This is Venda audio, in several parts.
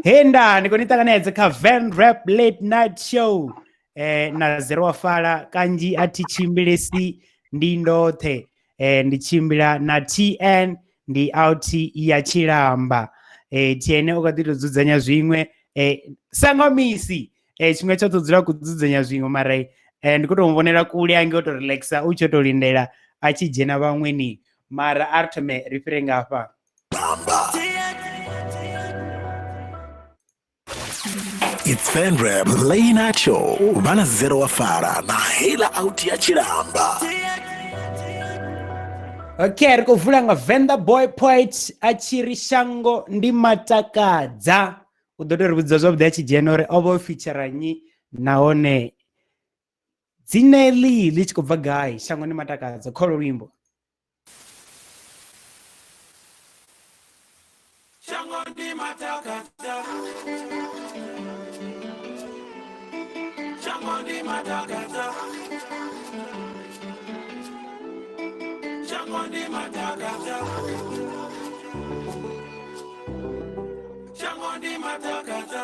He nda ndi khou ni ṱanganedza kha Van Rap Late Night Show na Zero wa Fala. Kanzhi a thi tshimbilesi ndi ndoṱhe, ndi tshimbila na TN, ndi out ya Tshilamba. TN o kha ḓi tou dzudzanya zwiṅwe sa nga misi tshiṅwe tshoṱhe u dzula khou dzudzanya zwiṅwe, mara ndi khou tou mu vhonela kule ange o tou relaxa u tshi tou lindela a tshi dzhena vhaṅweni, mara a ri thome ri fhire nga hafha. It's Fan Rap Late Night Show. Vhana Zero wa Fara na Hela out ya Tshilamba. Okay, ri khou vula nga Venḓa Boy Poet a tshi ri shango ndi matakadza. U ḓo tou ri vhudza zwavhuḓi a tshi dzhena uri o vha o feature nnyi nahone dzina eḽi ḽi tshi khou bva gai. Shango ndi matakadza, kholo luimbo. Shango ndi matakadza. Shango ndi matakadza. Shango ndi matakadza. Shango ndi matakadza.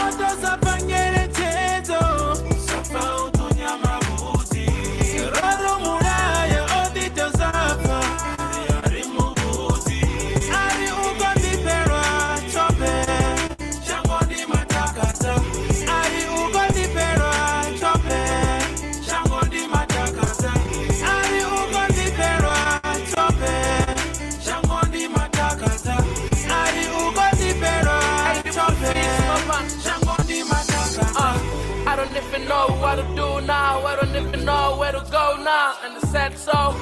Otosapanyelechezo safa utunya mabuzi raro mulayo odito safa ari mubuzi ari ukondiperwa chope shango ndi matakata ari ukondiperwa chope shango ndi matakata ari ukondiperwa chope shango ndi matakata ari ukondiperwa chope shango ndi matakata. I don't even know what to do now. I don't even know where to go now. And I said so.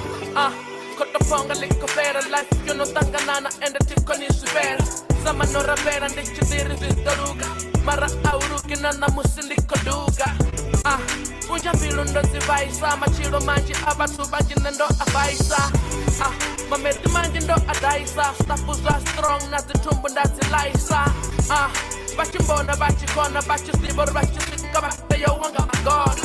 Kotoponga likopera life you know tanganana and the tikoni subera. Sama no rabera ndi chidiri zitoruga. Mara auruki na namusi ndikoduga. Unja mbilu ndo dzivaisa machilo manji avathu vanji nendo avaisa. Mameti manji ndo adaisa. Stafu zwa strong na dzithumbu ndadzilaisa. Va tshi mbona va tshi kona va tshi zwi ḓivha uri vha tshi swika vha tea u wanga magona,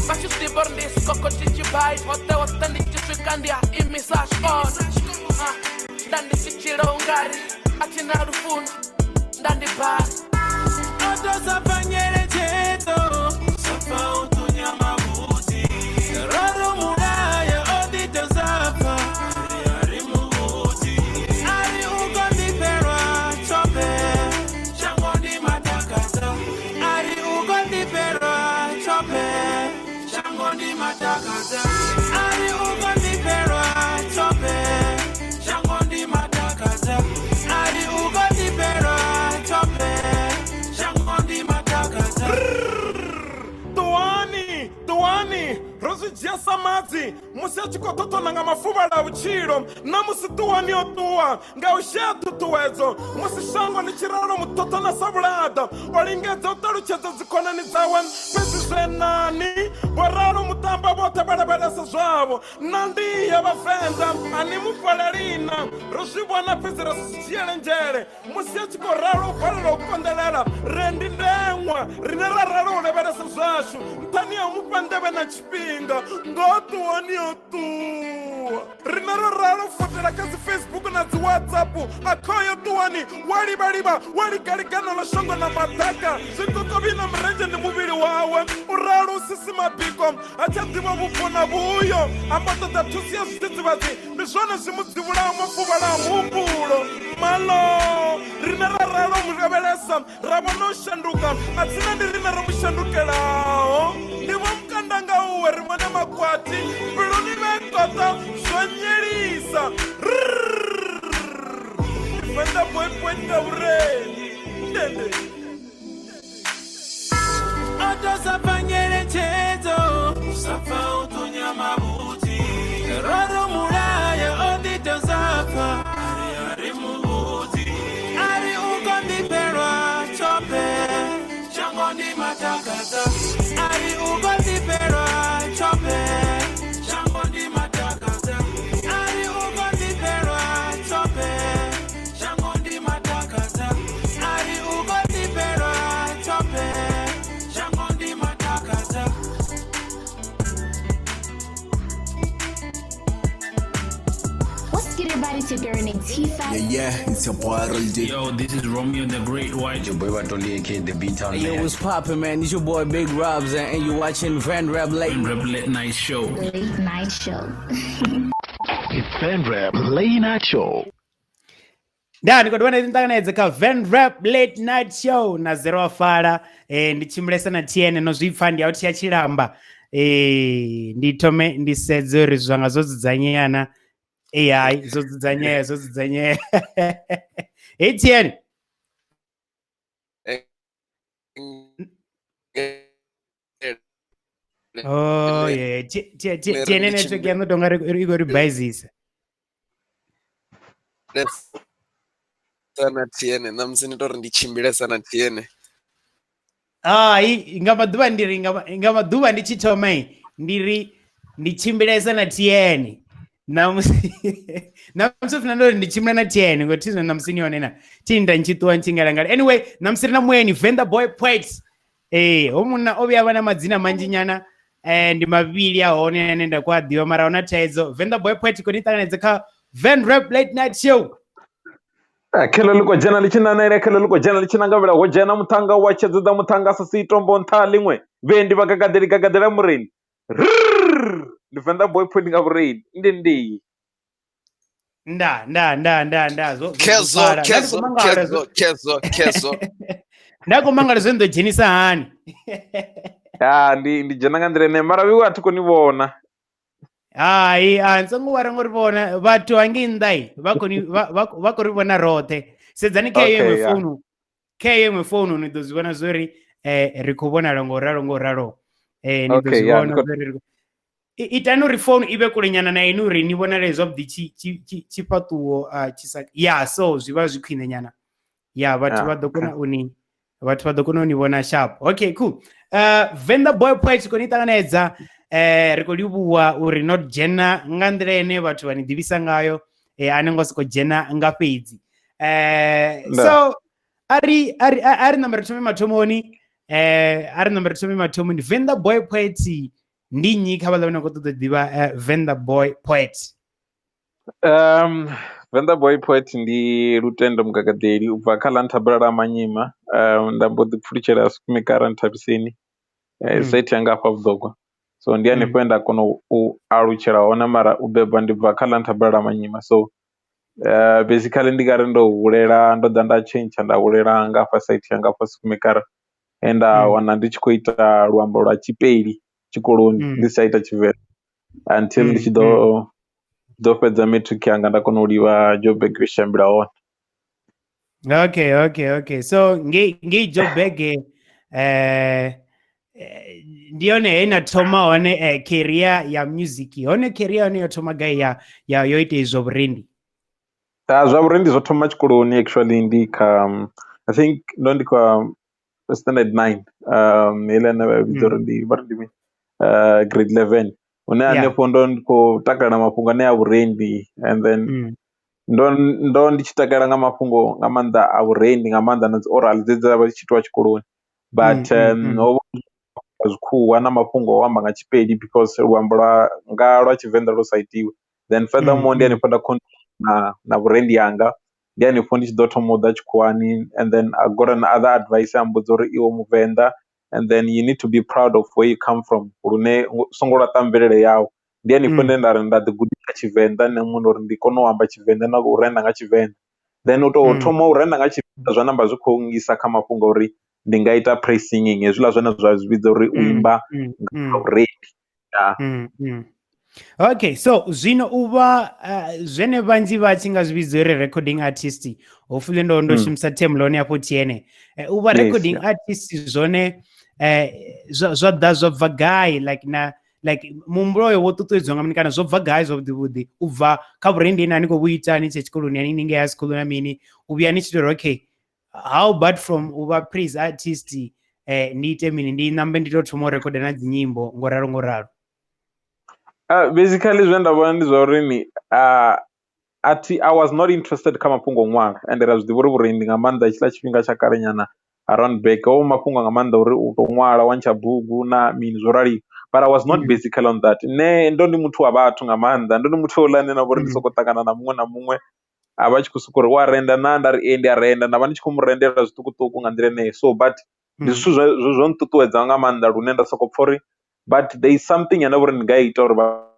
vha tshi zwi ḓivha uri ndi sikoko tshi tshi bai hoṱhe hoṱhe ndi tshi swika ndi a imisa zwikona. Nda ndi tshi tshila ungari a thi na lufuno nda ndi bari. Otosapanyelechezo safa utunya mabuzi raro mulayo odito safa ari mubuzi ari ukondiperwa chope shango ndi matakata ari ukondiperwa chope shango ndi matakata ari ukondiperwa chope shango ndi matakata ari ukondiperwa chope shango ndi matakata. Ṱuwani, ṱuwani, ro zwi dzhia sa madzi musi a tshi khou ṱoṱona nga mafuvhalo a vhutshilo, na musi ṱuwani yo ṱuwa nga u shaya ṱhuṱhuwedzo, musi shango ḽi tshi ralo muṱoṱona sa vhulaḓa. O lingedza u ṱalutshedza dzikhonani dzawe, fhedzi zwenani vho ralo muṱamba vhoṱhe vha lavhelesa zwavho. Na ndi ya vhavenḓa a ni mu fhalalina, ro zwi vhona fhedzi ra si dzhiele nzhele musi a tshi khou ralo u balelwa u konḓelela. Rendi ndeṅwa rine ra ralo u lavhelesa zwashu nṱhani ha u mufha nḓevhe na tshifhinga. Ngoho ṱuwani yo ṱuwa, rine ro ralo u fotela kha dzi Facebook na dzi WhatsApp a khoyo ṱuwani wa livhalivha wa ligaligana ḽa shango na maḓaka zwikokovhi na murenzhe ndi muvhili wawe. U ralo u sisi mabiko ha tsha ḓivha vhubvo na vhuyo, a mbo ṱoḓa thuso ya zwidzidzivhadzi, ndi zwone zwi mu dzivhulaho mafuvhalo a muhumbulo malo. Rine ra ralo mu lavhelesa ra vhona u shanduka, a tsina ndi rine ro mu shandukelaho, ndi vho mukanda nga uwe ri vhone makwati mbiluni vhe kota zwo nyelisa. Venḓa Boy Point nga vhurendi ndende. Otosapanyelechezo safa utunya mabuzi raro mulayo odito safa ari mubuzi ari ukondiperwa chope shango ndi matakata ari ukondiperwa chope shango ndi matakata ari ukondiperwa chope shango ndi matakata ari ukondiperwa chope shango ndi matakata. everybody, it's your girl Natifa. Yeah, it's your boy Roldy. Yo, this is Romeo the Great White. Your boy Batoli, aka the B-Town. Yo, what's poppin', man? It's your boy Big Robs, and you watching Van Rap Late. Van Rap Late Night Show. Late Night Show. It's Van Rap Late Night Show. Nda ndi khou ḓi wana ndi ṱanganedza kha Van Rap Late Night Show na Zero wa Fala. Ndi tshimbilesa na TN no zwi pfa ndi a u thia tshilamba. Ndi thome ndi sedze uri zwanga zwo dzudzanyea na AI zwo dzudzanyea zwo dzudzanyea. Hey TN. Oh yeah, TN network yaṋu tonga ri khou ri baizisa. Sana TN ṋamusi ni tori ndi tshimbile sana TN. Hai, nga maḓuvha ndi ri nga maḓuvha ndi tshi thoma ndi ri ndi tshimbilesa na TN. Ṋamusi ṋamusi funa ndo ri ndi tshimbila na TN ngo thi ṋamusi ni hone na thi nda ntshi ṱuwa ntshi ngalangala. Anyway, ṋamusi ri na mueni Venḓa Boy Poet. Ho munna o vhuya vha na madzina manzhi nyana, ndi mavhili a hone ane nda kwa ḓivha mara huna thaidzo. Venḓa Boy Poet koni ṱanganedze kha Van Rap Late Night Show. Khelo ḽi khou dzhena ḽi tshi nanela, khelo ḽi khou dzhena ḽi tshi nangavhela, ho dzhena muṱhannga wa tshedza muṱhannga sa si tombo nṱha ḽiṅwe vhendi vha gagaḓeli gagaḓela mureini. Ndi Venḓa Boy Poet nga vhureini ndi ndi. Nda nda nda nda nda zwo kezo kezo kezo kezo kezo. Nda khou mangala zwe ndo dzhenisa hani. Ah, ndi dzhena nga nḓila ine mara vhiwe a thi koni vhona. Hai, a ntsongo wa ri vhona vhathu hangei nnḓa vha khou vha khou ri vhona roṱhe. Sedzani kha iṅwe founu, kha iṅwe founu ni ḓo zwi vhona zwori ri khou vhonala ngo ralo ngo ralo. Ni ḓo zwi vhona zwori itani uri founu i vhe kule nyana na inwi uri ni vhonale zwavhuḓi tshifhaṱuwo tshi sa ya, so zwi vha zwi khwine nyana. Ya vhathu vha ḓo kona u ni vhathu vha ḓo kona u ni vhona sharp. Okay, cool. Venḓa Boy Poet koni ṱanganedza. Ri khou livhuwa uri no dzhena nga nḓila ine vhathu vha ni ḓivhisa ngayo, a ni ngo soko dzhena nga fhedzi. So ari namba ri thome mathomoni, ari namba ri thome mathomoni. Venḓa Boy Poet ndi nnyi kha vhaḽa vhane vha khou ṱoḓa u ḓivha Venḓa Boy Poet? Venḓa Boy Poet ndi Lutendo Mugagaḓeli u bva kha ḽa Nthabalala Manyima. Nda mbo ḓi pfulutshela Skumikara Nthabiseni, site yanga hafha Vhuḓogwa. So ndi hanefho he nda kona u alutshela hone, mara u beba ndi bva kha ḽa Nthabalala Manyima. So basically ndi nga ri ndo hulela, ndo ḓa nda tshentsha nda hulela nga hafha site yanga hafha Skumikara, he nda wana ndi tshi khou ita luambo lwa Tshipeli tshikoloni, ndi si tsha ita Tshivenḓa until ndi tshi ḓo fhedza matric yanga nda kona u livha Joburg ri shambila hone. Okay, okay, okay. So ngei Joburg ndi yone he na thoma hone career ya music. Hone career hone yo thoma gai ya yo ita izwo vhurendi? Zwa vhurendi zwo thoma tshikoloni actually, ndi kha I think ndo ndi kha standard 9, heiḽa ine vha vhidza uri ndi vha ri ndi grade 11, hune hanefho ndo ndi khou takalela mafhungo ane a vhurendi, and then ndo ndi tshi takalela nga mafhungo nga maanḓa a vhurendi nga maanḓa na dzi oral dze dza vha tshi itiwa tshikoloni. But ho vha zwikhuwa na mafhungo o amba nga Tshipedi because luambo lwa nga lwa Tshivenḓa lwo sa itiwe. Then furthermore ndi hanefho nda na vhurendi yanga, ndi hanefho ndi tshi ḓo thoma u ḓa tshikhuwani, and then I got an other advice a mbudza uri iwe Muvenḓa, and then you need to be proud of where you come from, lune songo laṱa mvelele yau. Ndi hanefho nde nda ri nda ḓi gudisa Tshivenḓa nṋe muṋe uri ndi kone u amba Tshivenḓa na u renda nga Tshivenḓa. Then u tou thoma u renda nga Tshivenḓa zwa namba zwi khou ngisa kha mafhungo uri ndi nga ita praise singing, hezwiḽa zwone zwa zwi vhidza uri u imba nga vhurendi. Okay, so zwino u vha zwene vhanzhi vha tshi nga zwi vhidza uri recording artist, hopefully ndo shumisa term ḽone afho TN. U vha recording artist zwone zwa ḓa zwa bva gai, like na like muhumbulo uyo wo ṱuṱuwedziwa nga mini kana zwo bva gai zwavhuḓi vhuḓi u bva kha vhurendi ine ni khou vhu ita ni tshe tshikoloni ni ningei high school na mini, u vhuya ni tshi tou ri okay, how bad from u vha praise artist ndi ite mini, ndi nambe ndi tou thoma u rekhoda na dzi nyimbo ngo ralo ngo ralo? Basically zwe nda vhona ndi zwa uri ni I was not interested kha mafhungo o ṅwala, ende ra zwi ḓivha uri vhurendi nga maanḓa tshiḽa tshifhinga tsha kale nyana around back ho mafhungo nga maanḓa uri u tou ṅwala wa ntsha bugu na mini zwo raliho. But I was not basically on that. Nṋe ndo ndi muthu wa vhathu nga maanḓa, ndo ndi muthu houḽa ane na vhori ndi soko ṱangana na muṅwe na muṅwe a vha tshi khou soko uri wa renda na, nda ri ee ndi a renda, nda vha ndi tshi khou mu rendela zwiṱukuṱuku nga nḓila yeneyo. So but ndi zwithu zwo nṱuṱuwedza nga maanḓa lune nda soko pfha uri but there is something ine vha uri ndi nga ita uri vha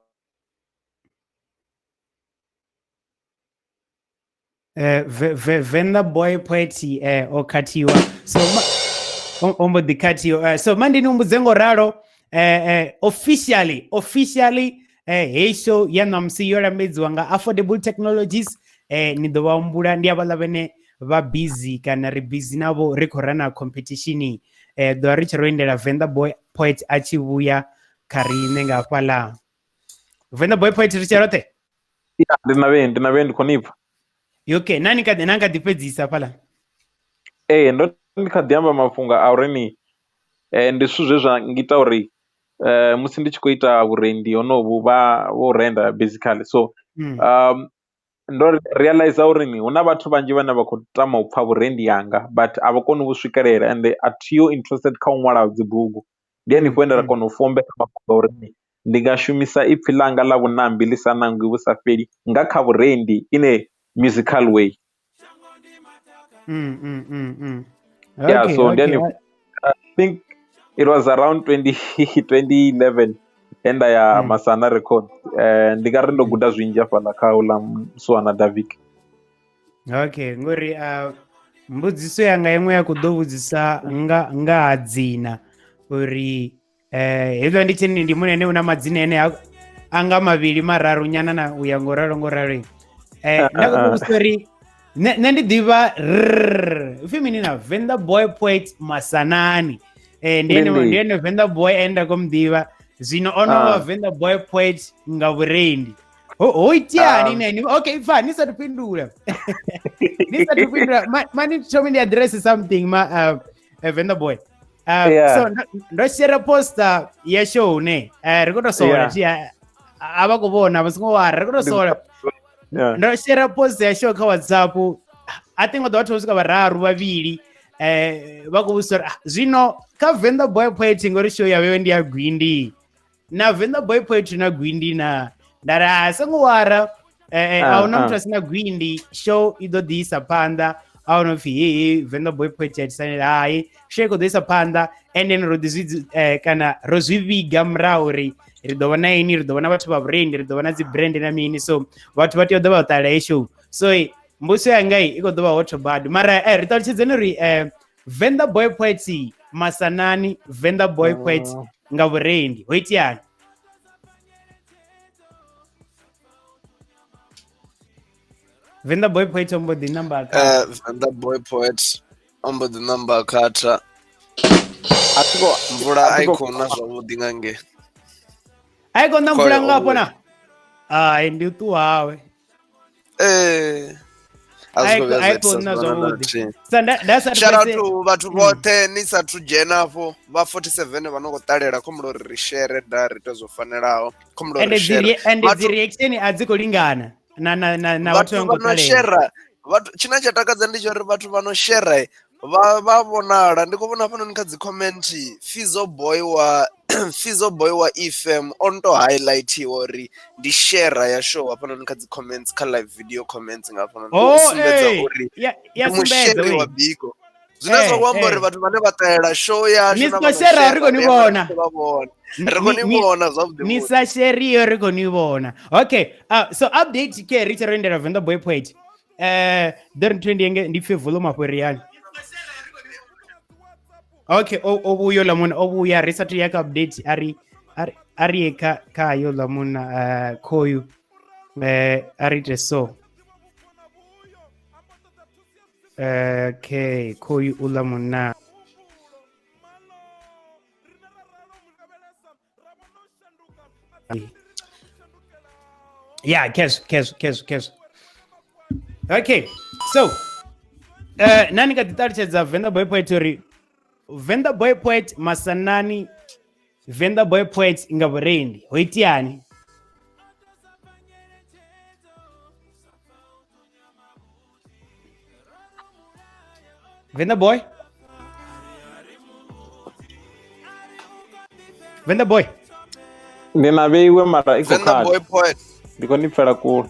Venḓa boy poet o khathiwa, so o mbo ḓi khathiwa. So mandi ni humbudze ngo ralo officially heyi show ya ṋamusi yo lambedziwa nga Affordable Technologies. Ni ḓo vha humbula ndi havhaḽa vhene vha busy kana ri busy navho, ri khou rana competition. Ḓo ri tshi ro lindela Venḓa boy poet a tshi vhuya kha riṋe nga hafhaḽa. Venḓa boy poet ri tshi roṱhe. Ndi na vhe ndi na vhe ndi khou ni pfha. Okay, nani ka nani ka ḓi fhedzisa hafhaḽa. Ee, ndo ndi kha ḓi amba mafhungo a uri ni ndi zwithu zwe zwa ngita uri musi ndi tshi khou ita vhurendi honovhu vha vho renda basically. So ndo realize uri ni hu na vhathu vhanzhi vhane vha khou tama u pfha vhurendi hanga but a vha koni u swikelela, and a thiho interested kha u ṅwala dzibugu. Ndi hanefho he nda kona u fumbela mafhungo a uri ndi nga shumisa ipfhi ḽanga ḽa vhunambi ḽi sa nangwi vhu sa fheli nga kha vhurendi in a musical way. Yeah, Okay, so okay. then I think it was around 2011 enda ya Masana Record. Ndi nga ri ndo guda zwinzhi hafhaḽa kha uḽa Muswana Davik. Okay, ngori mbudziso yanga iṅwe ya khou ḓo vhudzisa nga ha dzina uri hezwi ndi tshini ndi munene una madzina ene anga mavhili mararu nyana na uya ngo ralo ngo ralo. Nda khou vhudzisa uri nṋe ndi ḓivha r upfi mini na Venḓa boy poet Masanani. Ndi ene Venḓa boy ene nda khou muḓivha zwino ono vha Venḓa boy poet nga vhurendi. Ho iteani nene? Okay, fa ni sa fhindula. Ni sa fhindula. Mani thome ndi address something ma Venḓa boy. So ndo share poster ya show ne. Ri khou tou sola thi a vha khou vhona vha songo wara, ri khou tou sola. Ndo share post ya show kha WhatsApp. I think ḓo vhathu vha swika vhararu vhavhili vha khou vhudzisa uri zwino kha Venḓa boy poet ngori show ya vhewe ndi ya Gwindi. Na Venḓa boy poet na Gwindi na nda ri a songo wara a huna muthu a sina Gwindi, show i ḓo ḓi isa phanḓa. A huna upfi he Venḓa boy poet ya tisanela, hai show i khou ḓo isa phanḓa. And then ro ḓi zwi kana ro zwi vhiga murahu uri ri ḓo vha na ini, ri ḓo vha na vhathu vha vhurendi, ri ḓo vha na dzi brand na mini, so vhathu vha tea u ḓo vha ṱalela heyi show. So mbudziso yanga i khou ḓo vha hot bad mara ri ṱalutshedzeni uri Venḓa boy poet Masanani, Venḓa boy poet nga vhurendi ho iteani? Venḓa boy poet ombo ḓi namba kha Venḓa boy poet ombo ḓi namba khatha. Mvula a i khou na zwavhuḓi nga nge. A i khou na mvula nga hafho na? Ai ndi u ṱuwa hawe. A i khou na zwavhuḓi. Shout out to vhathu vhoṱhe ni sathu dzhena afho vha 47 vha no khou ṱalela, khombula uri ri share da ri ite zwo fanelaho. Khombula uri share. And dzi reaction a dzi khou lingana na na na na vhathu vha no khou ṱalela. Vhathu tshine tsha takadza ndi tsha uri vhathu vha no share vha vhonala. Ndi khou vhona hafhanoni kha dzi comment Fizo boy wa EFM on to highlightiwa uri ndi share ya show hafhanoni kha dzi comments, kha live video comments nga hafhanoni. Oh, sumbedza uri ya sumbedza wa biko. Zwine zwa khou amba uri vhathu vhane vha ṱalela show yashu na vha share ri khou ni vhona. Ri khou ni vhona zwavhuḓi. Ni sa share ri khou ni vhona. Okay, so update ke ri tshi ro endela Venḓa boy poet. Ḓo ri nthu ndi pfe volume afho ri yani. Okay, o vhuyo ḽa munna o vhuya ri sathu ya kha update ari ye kha yo ḽa munna khoyu a ri ite so. Okay, khoyu u ḽa munna. Yeah, cash. Okay, so nani ka ḓiṱalutshedza Venḓa boy poet uri Venḓa boy poet Masanani, Venḓa boy poet nga vhurendi ho iteani? Venḓa boy? Venḓa boy. Ndi na vheiwe mara i khou Venḓa boy khatha. Poet. Ndi khou ni pfela kule.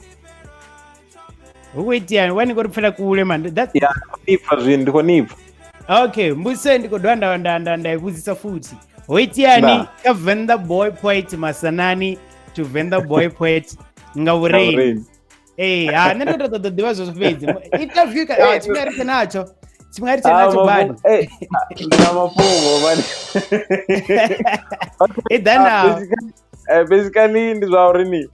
Hu khou itea wa ni khou ri pfela kule man. That's Ya, ndi khou ni pfa zwino, ndi khou ni pfa. Okay, mbudziso ndi khou dovha nda i vhudzisa futhi. Ho iteani Nda. kha Venḓa Boy Poet Masanani to Venḓa Boy Poet nga vhurendi? Vhurendi. Ee, ha nṋe ndo tou ṱoḓa u ḓivha zwezwo fhedzi. Interview ka ah, tshifhinga ri tshe natsho. Tshifhinga ri tshe Ah, natsho badi. Ndi na mafhungo mani. I ḓa Ah, nao. Basically ndi zwa uri ni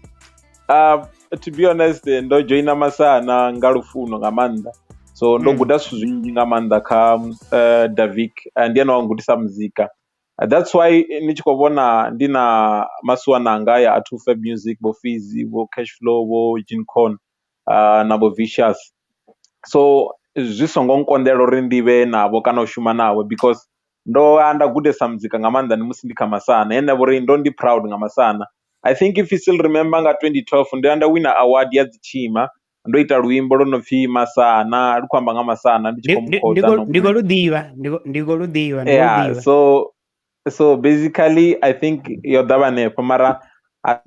to be honest ndo joina Masana nga lufuno nga maanḓa. So ndo guda zwithu zwinzhi nga maanḓa kha Davik, ndi ene wa ngudisa muzika. That's why ni tshi khou vhona ndi na masiwana anga ya a 2Fab Music, vho Fizzy, vho Cashflow, vho Gincon, na vho Vicious. So zwi songo nkonḓela uri ndi vhe navho kana u shuma navho because ndo ya nda gudesa muzika nga maanḓa ndi musi ndi kha Masana. He nda vha uri ndo ndi proud nga Masana. I think if you still remember nga 2012 ndo ya nda wina award ya dzitshima, ndo ita luimbo lwo no pfi Masana, lu khou amba nga Masana ndi tshi khou Ndi mukhoda khou no ndi khou lu ḓivha, ndi khou lu ḓivha, ndi khou lu Yeah, ḓivha. so basically I think yo ḓa hanefho mara a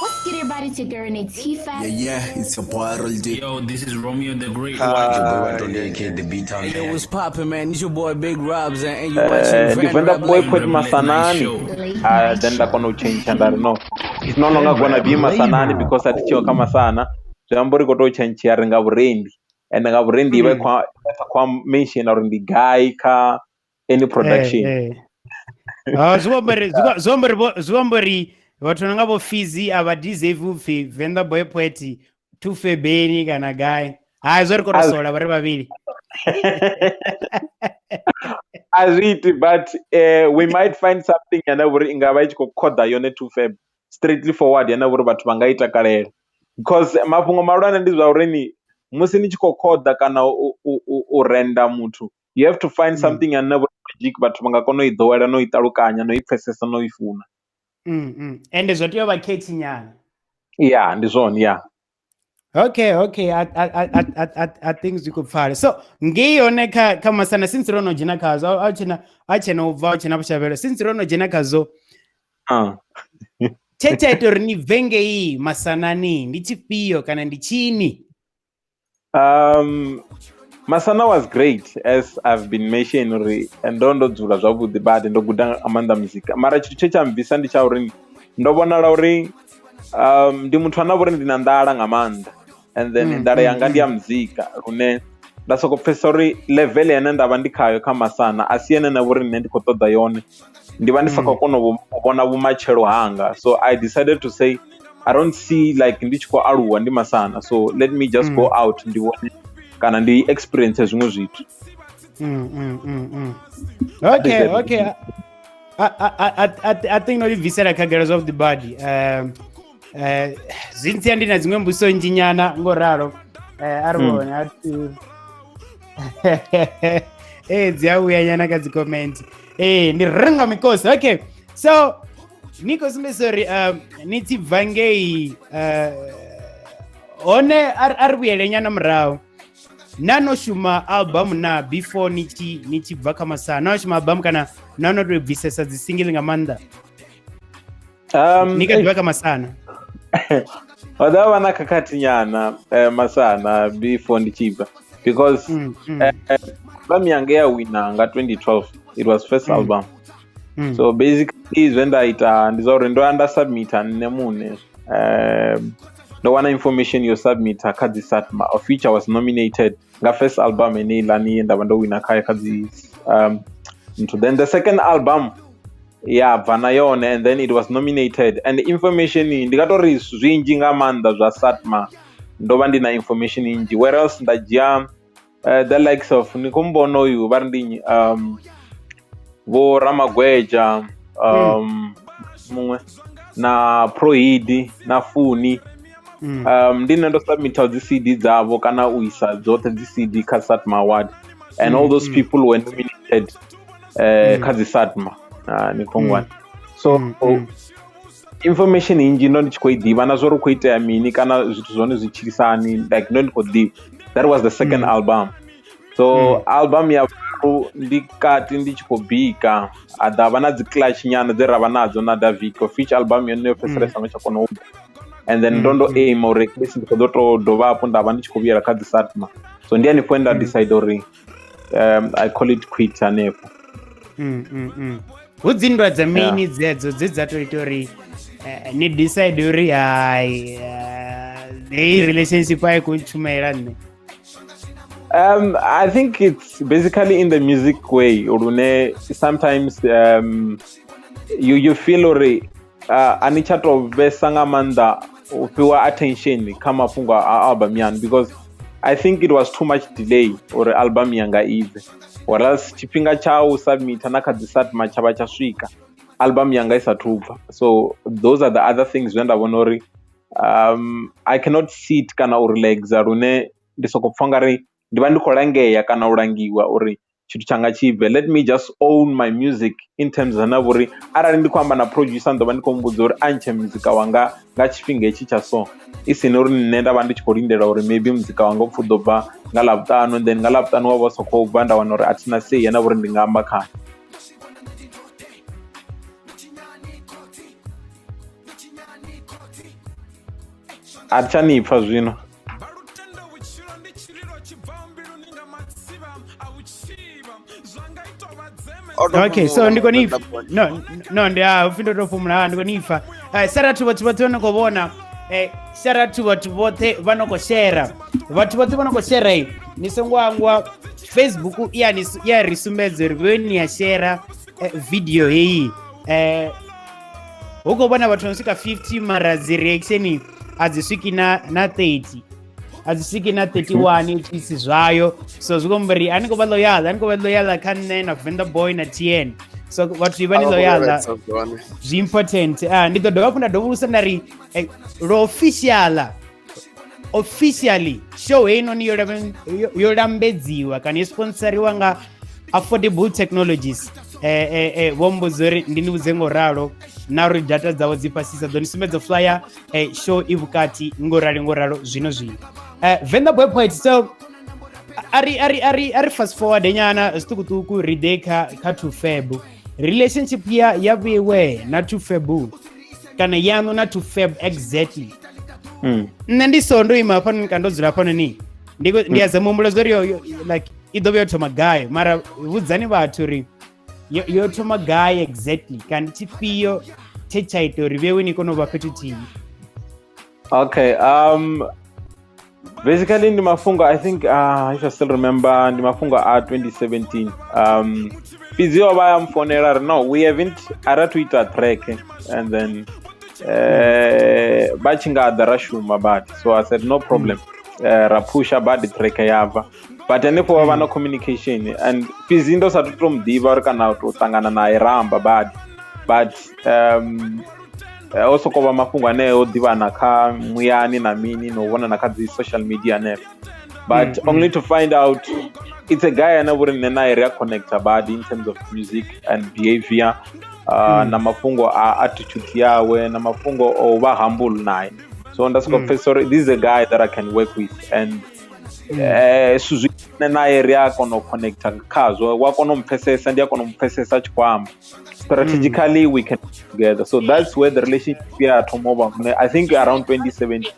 What's good, everybody? It's your girl, Renee T-Fat. Yeah, yeah, it's your boy Roll D. Yo, this is Romeo the Great Your boy White. White aka the Beat Town Yo, Man. what's poppin', man? It's your boy Big Robs, and you watching ndi Van Venḓa Rap Boy Late Poet Rap Late Night Masanani. Show. Late Night Then nda Show. kona u tshentsha nda ri no, it's no longer gonna be Masanani because a thi tsheho kha Masana. Zwi amba uri khou tou tshentsha ri nga vhurendi, ende nga vhurendi i vha i khou sa khou mention uri ndi gai kha any production. Ah, zwi amba uri zwi amba uri zwi amba uri vhathu no nga vho Fizzy a vha deserve u pfi Venḓa Boy Poet Thufebeni kana gai. Hai, zwo ri khou tou sola vha ri vhavhili. A zwi iti, but we might find something yane vhori i nga vha i tshi khou khoḓa yone 2Fab straightly forward yane vhori vhathu vha nga i takalela. Because mafhungo mahulwane ndi zwa uri ni musi ni tshi khou khoḓa kana u renda muthu, you have to find something yane vhori magic vhathu vha nga kona u i ḓowela no i ṱalukanya no i pfesesa no i funa. Ende zwo tea u vha catchy nyana. Yeah, ndi zwone, yeah. Okay, okay. I think zwi khou pfala. So ngei hone kha Masana, since ro no dzhena khazwo, a tshena u bva, a tshena vhushavhelo, since ro no dzhena khazwo, tshe tsha ita uri ni bve ngei Masanani ndi tshifhio kana ndi tshini? Masana was great, as I've been mentioning, uri ndo dzula zwavhuḓi badi, ndo guda nga maanḓa muzika. Mara tshithu tshe tsha mbvisa ndi tsha uri ndo vhonala uri ndi muthu ane vhori ndi na nḓala nga maanḓa, and then nḓala yanga ndi ya muzika, lune nda soko pfesesa uri level ine nda vha ndi khayo kha Masana a si ene na vhori nṋe ndi khou ṱoḓa yone. Ndi vha ndi sa khou kona u vhona vhumatshelo hanga, so I decided to say I don't see like ndi tshi khou aluwa ndi Masana, so let me just go out ndi vhone kana ndi experience zwiṅwe zwithu. Okay, okay. I think no ḽi khagala zwavhuḓi badi. Zwi ntsia ndi na dziṅwe mbudziso nnzhi nyana ngo ralo. A ri vhone a dzi a vhuya nyana kha dzi comment. Ndi renga mikosi. Okay. So ni khou sumbedzisa uri ni tshi bva ngei hone a ri vhuyele nyana murahu. Na no shuma album na before ni tshi bva kha Masana, na no shuma album kana na no tou bvisesa dzi single nga maanḓa? Ni kha ḓivha kha Masana? Ho ḓa vha na khakhathi nyana Masana before ndi tshi bva, because album yanga ya wina nga 2012, it was first album. So basically zwe nda ita ndi zwa uri ndo ya nda submita nṋe muṋe. Ndo wana information yo submita kha dzi SATMA, of which I was nominated nga first album eneiḽani ye nda vha ndo wina khayo kha dzi nthu. Then the second album ya bva na yone, and then it was nominated. And information ndi nga tori zwinzhi nga maanḓa zwa SATMA ndo vha ndi na information nnzhi, whereas nda dzhia the likes of ni khou mbona uyu vha ri ndi nnyi, vho Ramagweja, muṅwe na Prohidi na Funi. Ndi nṋe ndo submita dzi CD dzavho kana u isa dzoṱhe dzi CD kha SATMA Award, and all those people were nominated kha dzi SATMA. Ni khou ngwana. So information nnzhi ndo ndi tshi khou i ḓivha na zwa uri khou itea mini kana zwithu zwone zwi tshilisani, like ndo ndi khou ḓivha. That was the second album. So album ya murahu ndi kati ndi tshi khou bika a ḓa vha na dzi clash nyana dze ra vha nadzo na Davico feature album yone yo fhedzisela i songo tsha kona u bva. And then ndo aim uri at least ndi khou ḓo to dovha hafhu nda vha ndi tshi khou vhuyela kha dzi Satma. So ndi hanefho he nda decide uri I call it quit hanefho. Hu dzi nndwa dza mini dzedzo dze dza to ita uri ni decide uri hai heyi relationship a i khou ntshumela nṋe? I think it's basically in the music way lune sometimes you feel uri a ni tsha to vhesa nga maanḓa u fhiwa attention kha mafhungo a album yanu, because I think it was too much delay uri album yanga i bve, whereas tshifhinga tsha u submita na kha dzi Satma tsha vha tsha swika album yanga i sathu bva. So those are the other things zwine nda vhona uri I cannot sit kana u relaxa lune ndi soko pfa ngari ndi vha ndi khou langea kana u langiwa uri tshithu tshanga tshi bve. Let me just own my music in terms na vhuri arali ndi khou amba na producer ndo vha ndi khou muvhudza uri a ntshe muzika wanga nga tshifhinga hetshi tsha so, i sina uri nṋe nda vha ndi tshi khou lindela uri maybe muzika wanga upfhi u ḓo bva nga Ḽavhuṱanu, and then nga Ḽavhuṱanu wa vha u sa khou bva, nda wana uri a thina say na vhuri ndi nga amba khayo. A thi tsha ni pfa zwino. Okay, so ndi koni no ndi a upfi ndo to fhumula, ndi koni pfa. Shout to vhathu vhoṱhe vha no khou vhona, shout to vhathu vhoṱhe vha no khou share, vhathu vhoṱhe vha no khou share, ni songo hangwa Facebook ya ni ya ri sumbedza uri vhe ni ya share video heyi. Hu khou vhona vhathu vha swika 50 mara dzi reaction a dzi swiki na 30, a dzi swiki na 31 tshisi zwayo. So zwi khou uri a ni khou vha loyal, a ni khou vha loyal kha nṋe na Venḓa Boy na TN. So vhathu vha ni loyal zwi important. Ndi ḓo dovha hafhu nda dovhulusa nda ri lo officially show heinoni yo lambedziwa kana yo sponsoriwa nga Affordable Technologies. Vho mbudza uri ndi ni vhudze ngo ralo na uri data dzavho dzi fhasisa, ḓo ni sumbedza flyer show i vhukati ngo ralo zwino. Venḓa Boy Poet, so ari fast forward nyana zwiṱukuṱuku ri ḓe kha 2Feb. Relationship ya vhiwe na 2Feb kana yanu na 2Feb exactly. Nṋe ndi so ndo ima hafhanoni kana ndo dzula hafhanoni ndi a zama humbula zwa uri like i ḓo vha yo thoma gai, mara vhudzani vhathu uri yo thoma gai exactly, kana ndi tshifhio tshe tsha ita uri vhewe ni kone u vha fhethu thihi. Okay, basically ndi mafhungo, I think if I still remember, ndi mafhungo a 2017. Fhedzi o vha ya mfonela ri no, we haven't ara to ita track, and then vha tshi nga ḓa ra shuma badi, so I said no problem. Ra pusha badi track ya bva, but hanefho vha vha na communication, and fhedzi ndo sa to muḓivha uri kana to ṱangana naye ra amba badi, but o soko vha mafhungo ane o ḓivhana kha muyani na mini no vhonana kha dzi social media hanefho, but only to find out it's a guy ane vhori nṋe naye ri a connecta badi in terms of music and behavior, na mafhungo a attitude yawe na mafhungo o vha humble naye. So nda soko pfesa uri this is a guy that I can work with, and zwithu zwine naye ri a kona u connecta khazwo, wa kona u mpfesesa, ndi a kona u mpfesesa tshi khou amba. Strategically we can work together, so that's where the relationship ya thoma u vha hone. I think around 2017.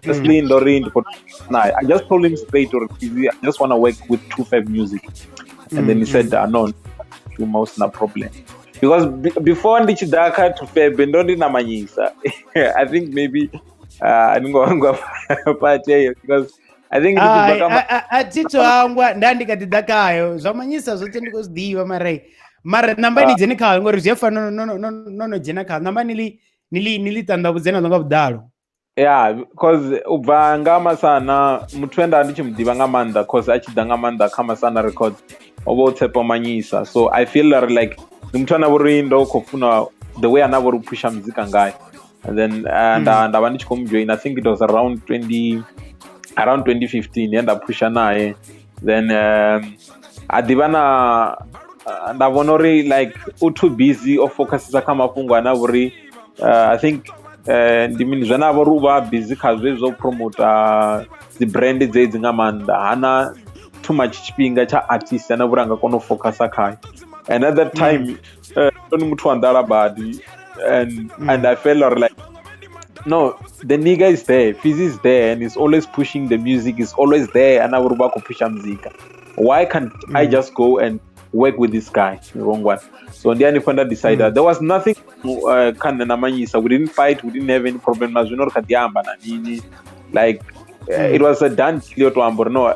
Honestly, ndo ri ndi khou naye, I just told him straight uri I just want to work with 2Feb Music, and then he said no, shuma hu sina problem, because before ndi tshi ḓa kha 2Feb ndo ndi na manyisa. I think maybe ni ngo hangwa part yeyo, because I think ndi tshi bva kha A thi to hangwa, nda ndi kha ḓi ḓa khayo zwa manyisa zwoṱhe ndi khou zwi ḓivha, mara namba ni dzhene khayo ngori zwi a fana no no dzhena khayo, namba ni li ṱanḓavhudze naḽo nga vhuḓalo. Yeah, because u bva nga Masana muthu enda ndi tshi mu ḓivha nga maanḓa, cause a tshi ḓa nga maanḓa kha Masana Records o vha o Tshepo Manyisa, so I feel that like ndi muthu ane vhori ndo khou funa the way ana vhori u phusha muzika ngayo, and then nda vha ndi tshi khou mu join. I think it was around 2015 ye nda phusha naye, then a ḓivha na nda vhona uri like u too busy o focusesa kha mafhungo ane a vhori I think ndi mini zwine a vha uri u vha busy kha zwezwo promota dzi brand dzedzi nga maanḓa, hana too much tshifhinga tsha artist ane vhura nga kona u focusa khayo. And at that time ndo ni muthu wa nḓala badi, and I felt like no, the nigga is there, Fizzy is there, and he's always pushing the music, is always there, and I would work push music. Why can't I just go and work with this guy? Wrong one. So ndi hanefho nda decide. There was nothing kha nṋe na Manyisa. We didn't fight, we didn't have any problem. Na zwino ri kha ḓi amba na mini. Like it was a done deal to amba uri no,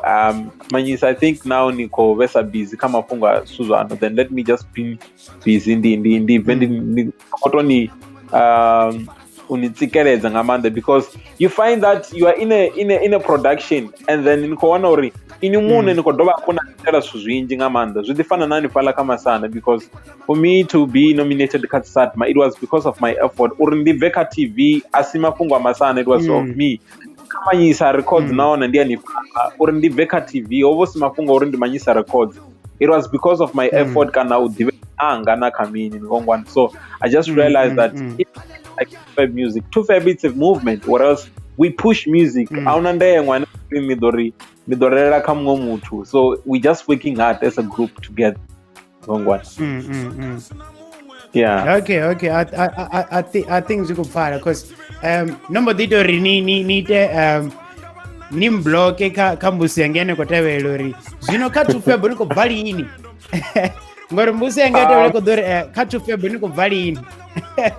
Manyisa, I think now ni khou vhesa busy kha mafhungo a zwithu zwaṋu, then let me just be busy ndi bve ndi khou ni u ni tsikeledza nga maanḓa, because you find that you are in a production and then ni khou wana uri ini muṋe ni khou dovha hafhu na itela zwithu zwinzhi nga maanḓa. Zwi ḓi fana na hanefhaḽa kha Masana, because for me to be nominated kha SATMA, it was because of my effort. Uri ndi bve kha TV a si mafhungo a Masana, it was of me. Kha Manyisa Records nahone ndi hanefhaḽa, uri ndi bve kha TV ho vho si mafhungo uri ndi Manyisa Records, it was because of my effort kana u ḓivha anga na kha mini ngongwana. So I just realized that if like 2Feb music, 2Feb it's a movement, or else we push music. Ahuna ndengwa ane ni ḓo ri ni ḓo relela kha muṅwe muthu, so we just working hard as a group together, ngongwana. Yeah. Okay. I think zwi khou pfala, cause no mbo ḓi ita uri ni ite ni mbloke kha mbusi yanga ine khou tevhela uri zwino kha 2Feb ni khou bva lini, ngori mbusi yanga ya tevhela khou ḓo uri kha 2Feb ni khou bva lini.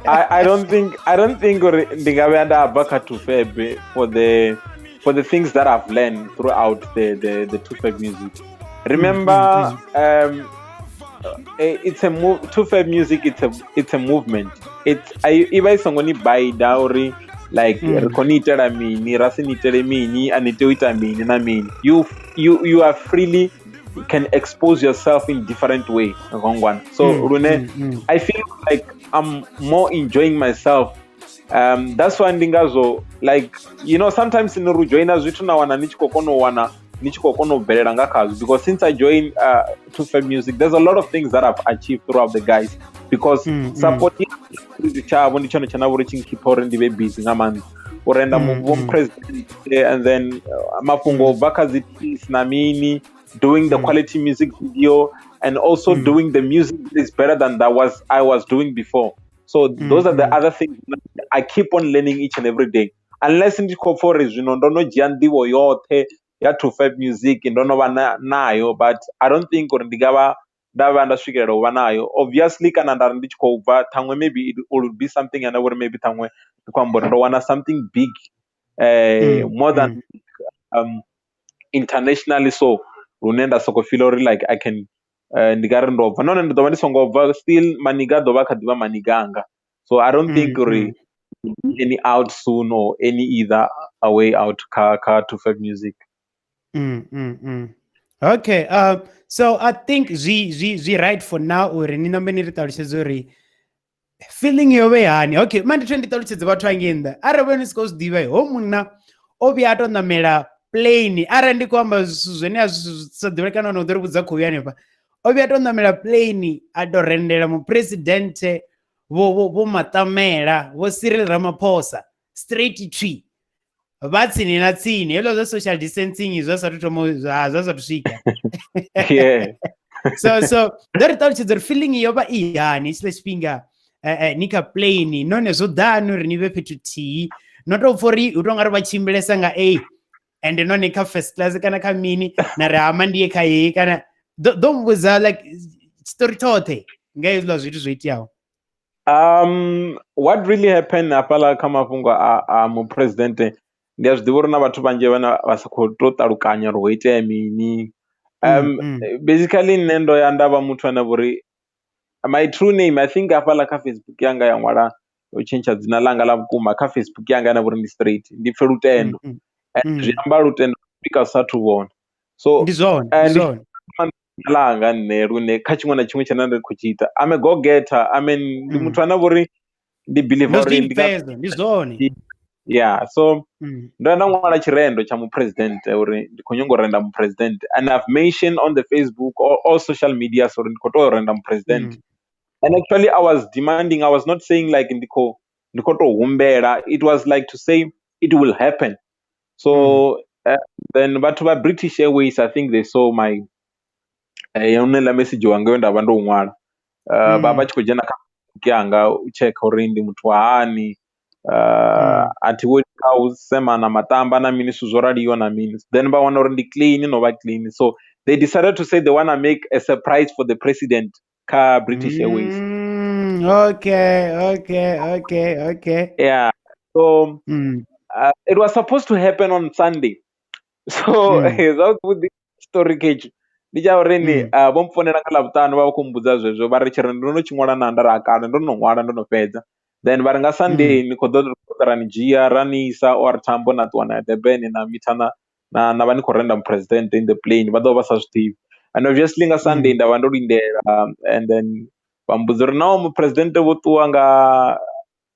I don't think uri ndi nga vhuya nda bva kha 2Feb for the things that I've learned throughout the 2Feb music. Remember, it's a move, 2Feb music, it's a movement. It's I iva i songo ni baida uri like ri khou ni itela mini, ra si ni itele mini, a ni tea u ita mini na mini. You are freely can expose yourself in different way, ngongwana. So lune I feel like I'm more enjoying myself. That's why ndi ngazwo like you know sometimes ni ri joina zwithu na wana ni tshi khou kona u wana ni tshi khou kona u bvelela nga khazwo, because since I joined 2Feb music, there's a lot of things that I've achieved throughout the guys, because support tshavho ndi tshone tshana vhori tshi nkipha uri ndi vhe busy nga maanḓa u renda vho president, and then mafhungo bva kha dzi peace na mini, doing the quality music video and also doing the music that is better than that was I was doing before. So those are the other things I keep on learning each and every day, unless ndi khou pfa uri zwino ndo no dzhia nḓivho yoṱhe ya 2Feb music ndo no vha nayo, but I don't think uri ndi nga vha nda vha nda swikelela u vha nayo obviously. Kana nda ri ndi tshi khou bva ṱhaṅwe maybe it will be something ane uri maybe ṱhaṅwe ndi khou amba uri ndo wana something big, more than internationally, so lune nda soko feel uri like I can ndi nga ri ndo bva, nahone ndi ḓo vha ndi songo bva, still maniga a ḓo vha kha ḓivha maniga anga. So I don't think uri any out soon or any either a way out kha 2Feb music. Okay, so I think zwi right for now uri ni nambe ni ri ṱalutshedze uri feeling yo vhe hani. Okay, ma ndi ndi ṱalutshedze vhathu hangei nnḓa arali vhone si khou zwi ḓivha, ho munna o vhuya a to ṋamela plane, arali ndi khou amba zwithu zwine a zwi sa ḓivhe kana no ḓo ri vhudza khou ya hanefha, o vhuya a to ṋamela plane a to rendela muphuresidennde vho Matamela vho Cyril Ramaphosa straight tree vha tsini na tsini, hezwiḽa zwa social distancing zwa sathu thoma, zwa sathu swika. So ndo ri ṱalutshedza uri feeling yo vha i hani tshiḽa tshifhinga ni kha plane, nahone zwo ḓani uri ni vhe fhethu thihi, no tou pfha uri hu tou nga ri vha tshimbilesa nga a and nahone kha first class kana kha mini na ri hama ndiye kha heyi kana ḓo mvhudza like story tshoṱhe nga hezwiḽa zwithu zwo iteaho. What really happened hafhaḽa kha mafhungo a muphuresidennde, ndi a zwi ḓivha uri na vhathu vhanzhi vhane vha sa khou tou ṱalukanya uri ho itea mini. Basically nṋe ndo ya nda vha muthu ane vhori my true name, I think hafhaḽa kha Facebook yanga ya ṅwala u tshentsha dzina ḽanga ḽa vhukuma kha Facebook yanga ane vhori ndi straight, ndi pfhe Lutendo. Zwi amba lutendo swika sathu vhona. So ndi zwone, ndi zwone. Langa nṋe lune kha tshiṅwe na tshiṅwe tshine nda khou tshi ita, I'm a go getter. I mean, ndi muthu ane vhori ndi believe uri ndi zwone. Yeah, so ndo nda ṅwala tshirendo tsha muphuresidennde uri ndi khou nyanga u renda muphuresidennde, and I've mentioned on the Facebook or all social media uri ndi khou tou renda muphuresidennde. And actually I was demanding, I was not saying like ndi khou tou humbela, it was like to say it will happen. So Then vhathu vha British Airways, I think they saw my yone ḽa message wanga yo nda vha ndo u ṅwala. Vha tshi khou dzhena kha Facebook yanga u tshekha uri ndi muthu wa hani. A thi weli kha u sema na maṱamba na mini zwithu zwo raliho na mini. Then vha wana uri ndi clean no vha clean. So they decided to say they wanna make a surprise for the president kha British Airways. Okay. Yeah. So it was supposed to happen on Sunday. So zwavhuḓi story ketshi ndi tsha uri ni vho mpfonela nga Ḽavhuṱanu vha vha khou mbudza zwezwo, vha ri tshiri ndo no tshi ṅwala na, nda ri a kale ndo no ṅwala ndo no fhedza. Then vha ri nga Sunday ni khou ḓo ra ni dzhia ra ni isa OR Tambo na ṱuwa na ya Durban na mitha na na vha ni khou renda president in the plane, vha ḓo vha sa zwi ḓivhi. And obviously nga Sunday nda vha ndo lindela, and then vha mbudza uri no, mupresidennde vho ṱuwa nga,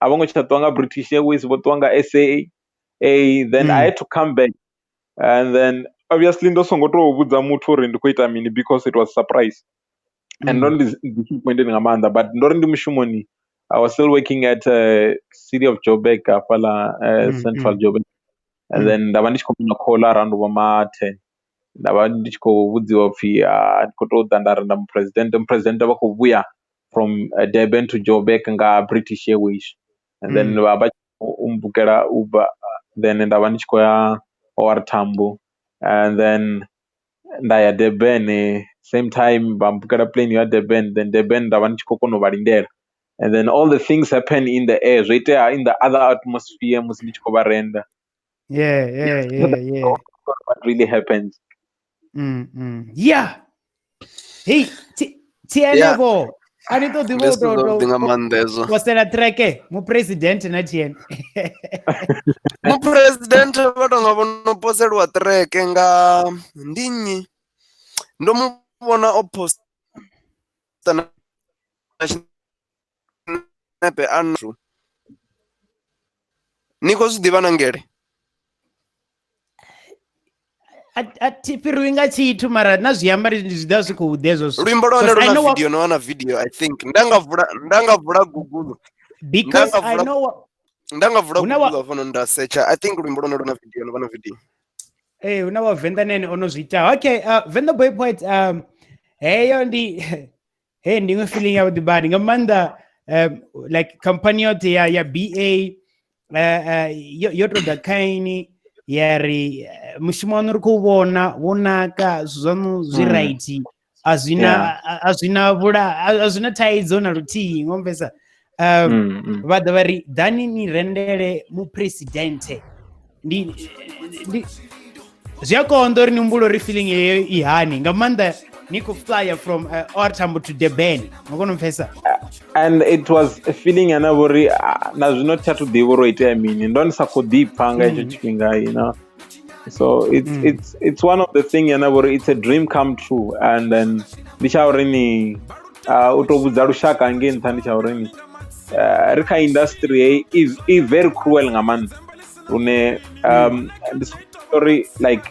a vho ngo tsha ṱuwa nga British Airways, vho ṱuwa nga SAA. Then I had to come back, and then obviously ndo songo to vhudza muthu uri ndi khou ita mini because it was surprise. And ndo ndi disappointed nga maanḓa, but ndo ri ndi mushumoni. I was still working at City of Joburg hafhaḽa, Central Joburg. And then nda vha ndi tshi khou vhona call around vho ma 10. Nda vha ndi tshi khou vhudziwa upfhi ndi khou tou ḓa nda renda mupresidennde, mupresidennde vha khou vhuya from Durban to Joburg nga British Airways. And then vha vha u mbukela Uber, then nda vha ndi tshi khou ya OR Tambo, and then nda ya Durban same time vha mbukela plane ya Durban, then Durban nda vha ndi tshi khou kona u vha lindela. And then all the things happen in the air, zwo itea in the other atmosphere musi ndi tshi khou vha renda. What really happens. Yeah. Hey, TN vho. A ni ṱoḓi vho to nga maanḓa hezwo. Posela track mupresident na TN. Mupresident vha tonga vho no poselwa track nga ndi nnyi? Ndo mu vhona o posta na tshinepe a ni khou zwi ḓivha na ngele? A thi fhiriwi nga tshithu, mara na zwiambaro zwi ḓa zwi khou ḓa hezwo zwithu. Luimbo lwa hone lu na video, no wana video, I think. Nda nga vula Google. Because I know nda nga vula Google hafha nda searcha. I think luimbo lwa hone lu na video, no vha na video. Eh, hu na wa Venḓa nene ono zwi ita. Okay, Venḓa Boy Poet, heyo ndi hey ndi iṅwe feeling ya vhuḓi badi nga maanḓa, like company yoṱhe ya BA yo to ḓa khaini ya ri mushumo waṋu ri khou vhona wo naka, zwithu zwaṋu zwi right, a zwina vhula, a zwina thaidzo na luthihi, ngo mpfesa. Vha ḓa vha ri ḓani ni rendele mupresidennde. Ndi zwi a konḓa uri ni humbule uri feeling yeyo i hani, nga maanḓa ni khou flya from OR Tambo to Durban, ngo kona u mpfesa. And it was a feeling ane vhori na zwino thi athu ḓivha uri ho itea mini, ndo ndi sa khou ḓipfa nga hetsho tshifhinga, you know. So it's one of the thing ane vhori it's a dream come true. And then ndi tsha uri ni u to vhudza lushaka ngei nṱha, ndi tsha uri ni ri kha industry heyi i very cruel nga maanḓa, lune ndi uri like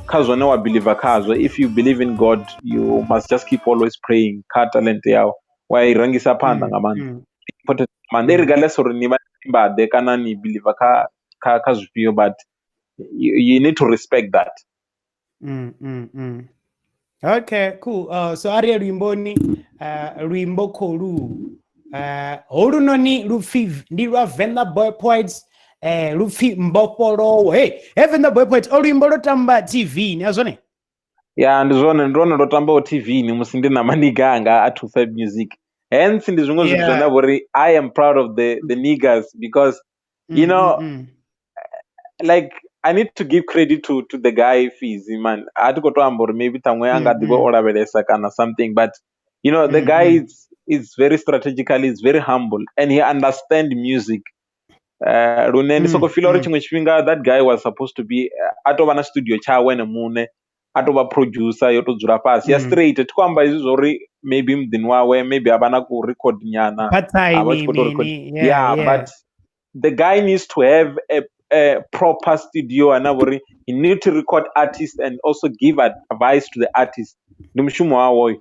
kha zwone wa believer khazwo. If you believe in God, you must just keep always praying kha talent yau, wa i rangisa phanḓa nga maanḓa. Important maanḓa, regardless uri ni vha mbade kana ni believer kha kha zwifhio, but you need to respect that. Okay, cool. So ari luimboni, luimbo kholu holunoni lupfi ndi lwa Venḓa Boy Poets, lupfi Mbofholowo. Hey, Venḓa Boy Poets, o luimbo lwo tamba TV, ni a zwone? Ya, ndi zwone, ndi lwone lwo tambaho TV ni musi ndi na maniga anga a 25 Music. Hence ndi zwiṅwe zwithu zwine vhori I am proud of the niggas, because you know, like I need to give credit to the guy Fizzy, man. A thi khou to amba uri maybe ṱhaṅwe a nga ḓivha o lavhelesa kana something, but you know, the guy is very strategically, is very humble, and he understand music. Lune ndi soko feel uri tshiṅwe tshifhinga that guy was supposed to be a to vha na studio tshawe ene muṋe, a to vha producer yo to dzula fhasi ya straight. Thi khou amba hezwi zwa uri maybe muḓini wawe maybe a vha na ku record nyana, a vha tshi khou to record. Yeah, but the guy needs to have a proper studio, and uri he need to record artists and also give advice to the artist. Ndi mushumo wawe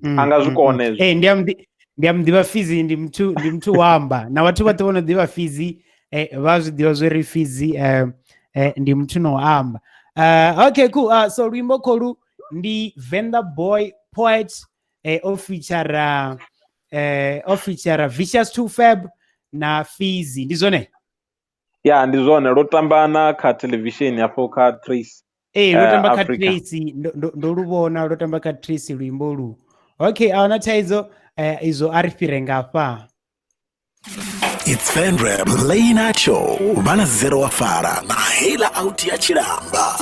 anga zwi kona hezwo. Eh, ndi a muḓivha Fizzy, ndi muthu wa amba na vhathu vhoṱhe vho no ḓivha Fizzy, vha zwi ḓivha zwo ri Fizzy Ndi muthu no amba. Okay, cool. So luimbo kholu ndi Venḓa Boy Poet o feature Vicious 2 Fab na Fizzy. Ndi zwone? Ya, ndi zwone. Lwo tamba na kha television afho kha Trace. Lwo tamba kha Trace, ndo lu vhona lwo tamba kha Trace luimbo lu. Okay, ahuna thaidzo, izwo a ri fhire ngafha. It's Venrap Late Night Show. Vhana Zero wa Fara na Hela Out ya Tshilamba.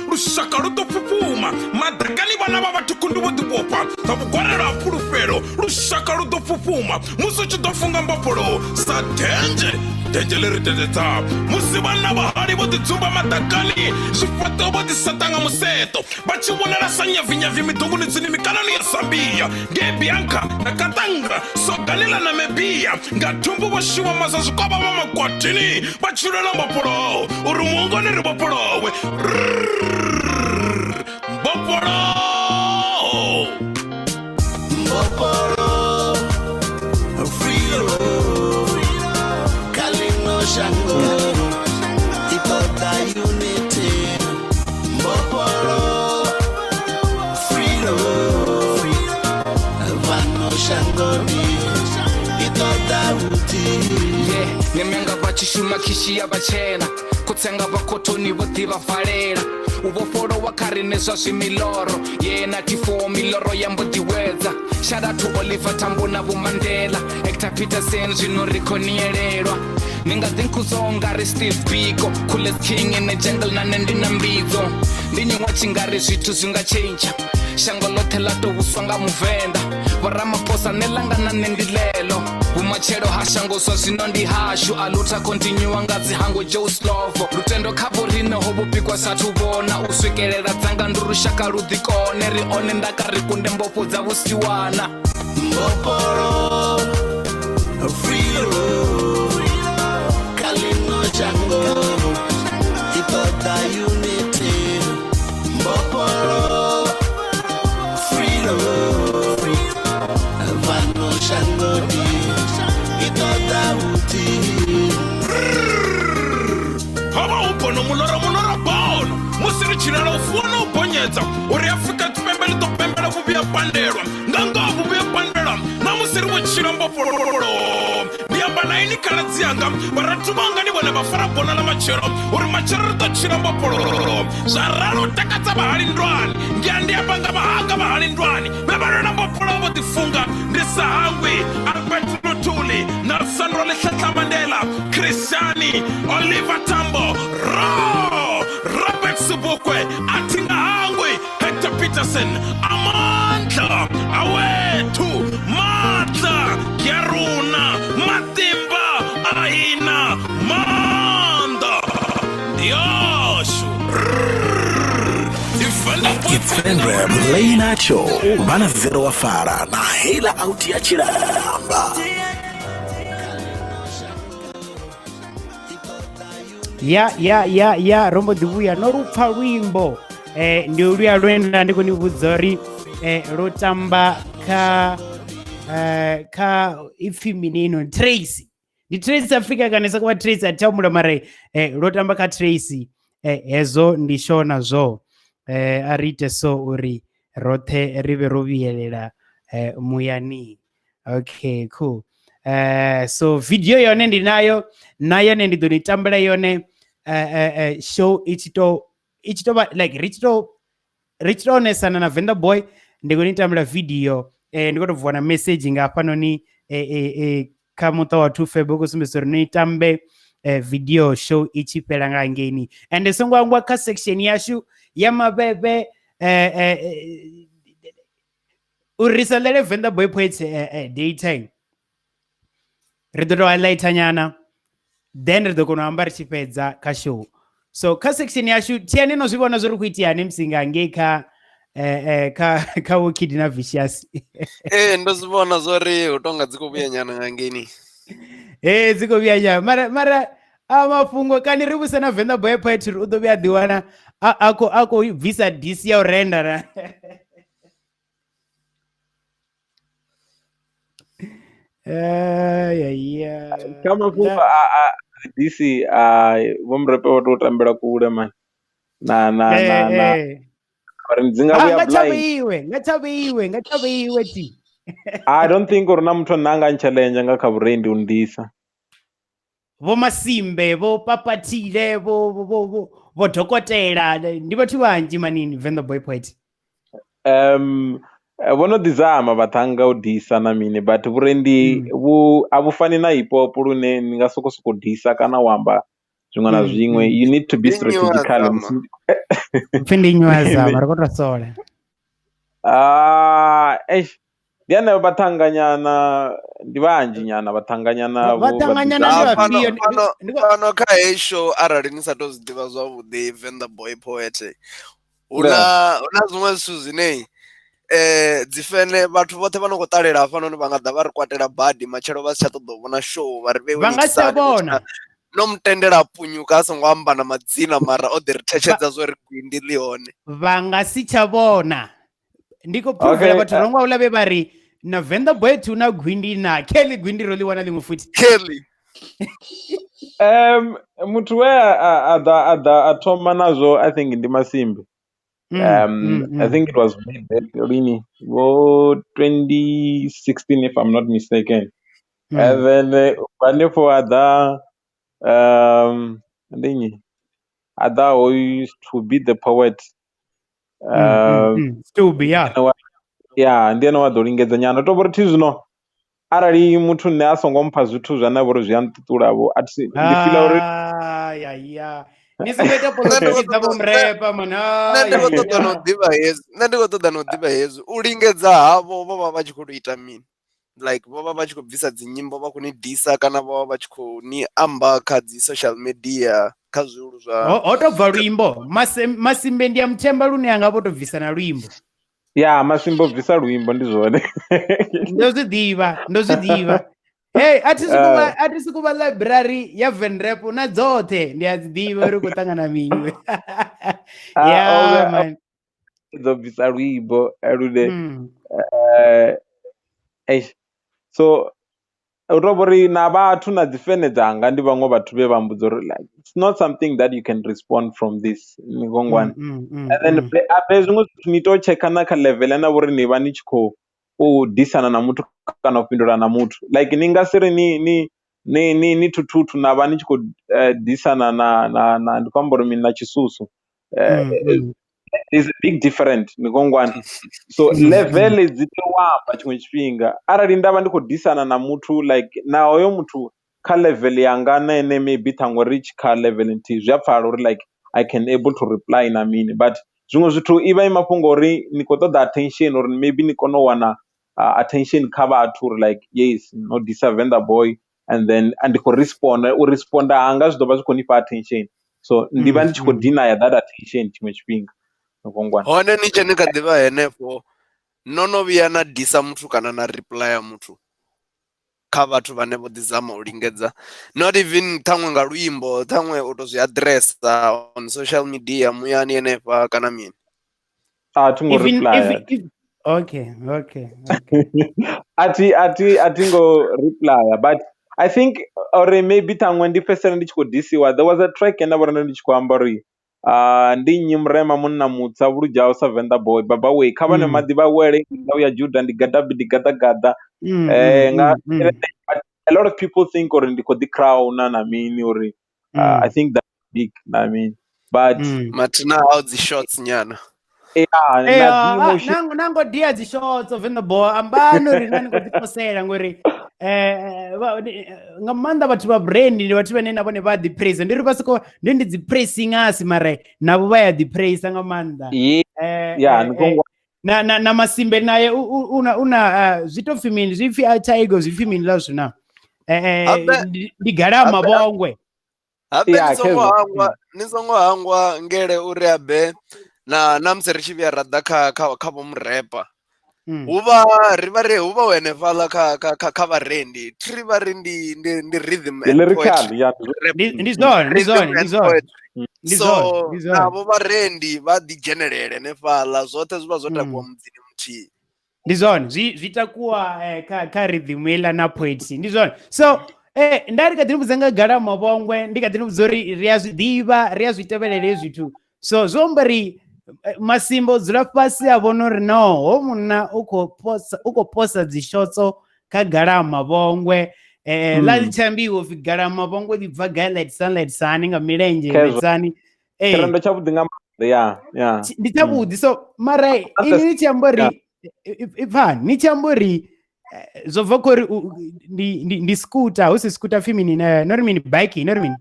Lushaka lu ḓo fhufhuma maḓakani vhana vha vhathu khundu vho ḓivhofha nga vhugwarelo ha fhulufhelo. Lushaka lu ḓo fhufhuma musi u tshi ḓo funga mbofholowo sa denzhe denzhe ḽi ri dededza. Musi vhana vhahali vho ḓidzumba maḓakani zwifhaṱo vho ḓiseṱa nga museṱo vha tshi vhonala sa nyavinyavi miḓunguni tsini mikanoni ya Zambia ngei Bianca na Katanga sogani ḽa Namibia nga thumbu vho shuma masa zwikwavha vha makwatini vha tshi lwela mbofholowo uri muongoni ri vhofholowe. Mbofholowo. Mbofholowo, freedom, kha ḽino shango i ṱoḓa unity. Mbofholowo, freedom, fhano shangoni i ṱoḓa vhuthihi. Nemianga vha tshi shuma khishi ya vhatshena khotsenga vha khothoni vho ḓi vha valela u vhofholowa kha riṋe zwa zwimiloro ye 94 miloro ya mbo ḓiwedza. Shout out to Oliver Tambo na Vho Mandela, Hector Peterson zwino ri khou nielelwa. Ni nga ḓi nkhudzo nga ri Steve Biko, coolest king in the jungle na nṋe ndi na mbidzo. Ndi nyiwa tshi nga ri zwithu zwi nga tshentsha shango ḽoṱhe ḽa tou vhuswa nga Muvenḓa. Vho Ramaphosa nṋe ḽanga na nṋe ndi ḽeḽo vhumatshelo ha shango zwa zwino ndi hashu. Aluta continue nga dzi hango Joe Slovo. Lutendo kha vho riṋe ho vhupikwa sathu vhona u swikelela dzanga ndi lushaka lu ḓikone ri one ndaka ri kunde mbofho dza vhusiwana. Mbofholowo, freedom, kha ḽino shango i ṱoḓa unity. Mbofholowo, freedom, fhano shangoni i ṱoḓa vhuthihi. Ho vha hu bono muloro muloro bono musi ri tshi lala u fuwa na u bonyedza uri Afrika Tshipembe ḽi ḓo pembela vhuvhi ha pandelwa nga ngoho vhuvhi ha pandelwa na musi ri vho tshila mbofholowo. Ndi amba na ini khaladzi yanga vharathu vhanga ni vhone vha fara bono ḽa matshelo uri matshelo ri ḓo tshila mbofholowo. Zwa ralo u takadza vhahali ndwani ngia ndi amba nga vhahanga vhahali ndwani vhe vha lwela mbofholowo vho ḓifunga ndi sa hangwi Albert Luthuli, Nelson Rolihlahla Mandela, Christiani Oliver Tambo, Robert Sobukwe, a thi nga hangwi Hector Peterson. Amandla awethu matla ya rona matimba a hina maanḓa ndi ashu. It's Venrap Late Night Show. Vhana Zero wa Fara na Hela Out ya Tshilamba. Ya rombo ḓi vhuya no lu pfa luimbo ndi luya lwenda ndi khou ni vhudza uri lwo tamba kha kha ipfi mini ino Trace. Ndi Trace Africa kana sa kwa Trace a thamula mare lwo tamba kha Trace. Hezwo ndi shona zwo a ri ite so uri roṱhe ri vhe ro vhuyelela muyani. Okay, cool. So video yone ndi nayo na yone ndi ḓo ni tambela yone show i tshi to vha like ri tshi to onesana na Venḓa Boy. Ndi khou ni tambela video ndi khou tou bvuwa na message nga hafhanoni kha muṱa wa 2 Feb khou sumbedzisa uri ni tambe video show i tshi fhela nga hangeini. Ende songo hangwa kha section yashu ya mavhevhe uri ri sa ḽele Venḓa Boy Poets daytime. Ri ḓo to highlighter nyana then ri ḓo kona u amba ri tshi fhedza kha show. So kha section yashu thiani no zwi vhona zwo ri khou itea hani musinga ngei kha kha kha vho Kid na Vicious. Ee, ndo zwi vhona zwori hu tonga dzi khou vhuya nyana nga ngeini. Ee, dzi khou vhuya nyana mara mara a mafhungo kani ri vhuse na Venḓa Boy Poet uri u ḓo vhuya ḓi wana a khou a khou bvisa DC ya u renda na. Ya ya. Kha mafhungo a DC a vho Murepe vho tou tambela kule man. Na na na na. Uri dzi nga vhuya Nga blind. tshavhiwe, nga tshavhiwe, nga tshavhiwe ti. I don't think uri na muthu ane anga nchallenge nga kha vhurendi u ndisa. Vho Masimbe, vho Papathile, vho vho vho vho Dokotela, ndi vhathu vhanzhi manini Venḓa Boy Poet. Vho no ḓi zama vhaṱhannga u disa na mini but vhurendi vhu a vhu fani na hip hop lune ni nga soko soko disa kana u amba zwiṅwe na zwiṅwe. You need to be Ndi nnyi wa strategical. zama? Pfi ndi nnyi wa zama, ri khou tou sola. Eish, ndi hanevha vhaṱhanganyana, ndi vhanzhi nyana vhaṱhanganyana vho vha ḓi Vhaṱhanganyana zama. ndi vhafhio? Fhano kha heyi show arali ni sa tou zwi ḓivha zwavhuḓi Venḓa Boy Poet, huna huna zwiṅwe zwithu zwine dzi fene vhathu vhoṱhe vha no khou ṱalela hafhanoni vha nga ḓa vha ri kwatela badi matshelo vha si tsha ṱoḓa u vhona show vha ri vheiwe Vha nga si tsha ni tsani, vhona. no mutendela a punyuka a songo amba na madzina mara o ḓi ri thetshedza zwo ri gwindi ḽi hone. Vha nga si tsha vhona. Ndi khou provela Okay, vhathu rongwa houḽa vhe vha ri na Venḓa Boy 2 na gwindi na Kelly gwindi ro ḽi wana ḽiṅwe futhi. Kelly. Muthu we a ḓa a thoma nazwo I think ndi Masimbe. I think it was way back lini vho 2016 if I'm not mistaken. And then hanefho a ḓa ndi nnyi? A ḓa hoyu to be the poet. Stubi, yeah. Yeah, ndi ene wa ḓo lingedza nyana. To vhori thi zwino arali muthu nṋe a songo mpha zwithu zwane vhori zwi a nṱuṱula vho, a thi ndi feel uri Ya ya. Ni songo ita politics dza vho Murepa man. Nṋe ndi khou ṱoḓa na u ḓivha hezwi. Nṋe ndi khou ṱoḓa na u ḓivha hezwi. U lingedza havho vho vha vha tshi khou tou ita mini? Like vho vha vha tshi khou bvisa dzi nyimbo vha khou ni disa kana vho vha vha tshi khou ni amba kha dzi social media kha zwiulu zwa Ho to bva luimbo. Masimbe ndi a muthemba lune anga vho to bvisa na luimbo. Ya, Masimbe o bvisa luimbo ndi zwone. Ndo zwi ḓivha, ndo zwi ḓivha. Hey, a thi sokou vha library ya Venrap na dzoṱhe ndi a dzi ḓivha uri khou ṱangana mini. Yeah, man. Ḓo bvisa luimbo lune eish. So u to vhori na vhathu na dzi fene dzanga ndi vhaṅwe vhathu vhe vha mbudza uri like it's not something that you can respond from this ngongwana. And then ape zwiṅwe zwithu ni to checka na kha level na vhori ni vha ni tshi khou u disana na muthu kana u fhindula na muthu. Like ni nga si ri ni ni ni ni ni thuthuthu na vha ni tshi khou disana na na na ndi khou amba uri mini na tshisusu. There's a big difference ngongwana. So level dzi tea u amba tshiṅwe tshifhinga. Arali nda vha ndi khou disana na muthu like na hoyo muthu kha level yanga na ene maybe ṱhaṅwe ri tshi kha level nthihi zwi a pfala uri like I can able to reply na mini, but zwiṅwe zwithu i vha i mafhungo uri ni khou ṱoḓa attention uri maybe ni kone u wana attention kha vhathu uri like yes no disa Venḓa Boy and then ndi khou responda, u responda hanga zwi ḓo vha zwi khou ni fha attention. So ndi vha ndi tshi khou deny that attention tshiṅwe tshifhinga. Hone ni tshe ni kha ḓivha henefho no no vhuya na disa muthu kana na replya muthu kha vhathu vhane vho ḓi zama u lingedza, not even ṱhaṅwe nga luimbo, ṱhaṅwe u to zwi addressa on social media muyani henefha kana mini? A thi ngo reply. Okay, okay. A thi ngo reply, but I think or maybe ṱhaṅwe ndi fhedzisela ndi tshi khou disiwa. There was a track ine nda vhona ndi tshi khou amba uri ndi nnyi murema munna mutsa vhuludzhaho sa Venḓa Boy baba we kha vhane maḓi vha wele ndau ya Juda ndi gadabi ndi gaḓagaḓa. Nga a lot of people think uri ndi khou ḓi crown na mini uri I think that's big na mini, but mathina hao dzi shots nyana. Yeah, nango dia dzi shots of Venḓa Boy ambani uri nani khou ḓi posela ngori nga maanḓa vhathu vha brand ndi vhathu vhane na vhone vha ḓi praise, ndi ri vha soko ndi dzi praising asi mare navho vha ya ḓi praise nga maanḓa. Na na na Masimbe naye una una zwi to pfi mini, zwi pfi Tiger, zwi pfi mini la zwina. Ndi galama vhongwe. Habe ni songo hangwa ngele uri habe na musi ri tshi vhuya ra ḓa kha vho murepa. Huvha ri vha ri huvha hu henefhaḽa kha vharendi thi vha ri ndi rhythm and poetry. Ndi zwone. So navho vharendi vha ḓi dzhenelele henefhaḽa, zwoṱhe zwi vha zwo takuwa mudzini muthihi. Ndi zwone zwi takuwa kha rhythm iḽa na poetry, ndi zwone. So nda ri kha ḓi ni vhudza nga galama vhongwe, ndi kha ḓi ni vhudza uri ri a zwi ḓivha, ri a zwi tevhelela hezwi zwithu. So zwo amba ri Masimba o dzula fhasi a vhona uri no ho munna u khou posa dzi shotso kha galama vhongwe. Ḽa ḽi tshi ambiwa upfi galama vhongwe ḽi bva gai ḽatisani nga milenzhe ḽatisani. Tshirendo tshavhuḓi nga maanḓa, ya. Ndi tshavhuḓi. So mara ini ni tshi amba uri ipfani ni tshi amba uri zwo bva khori ndi scooter, hu si scooter pfi mini, no ri mini bike, no ri mini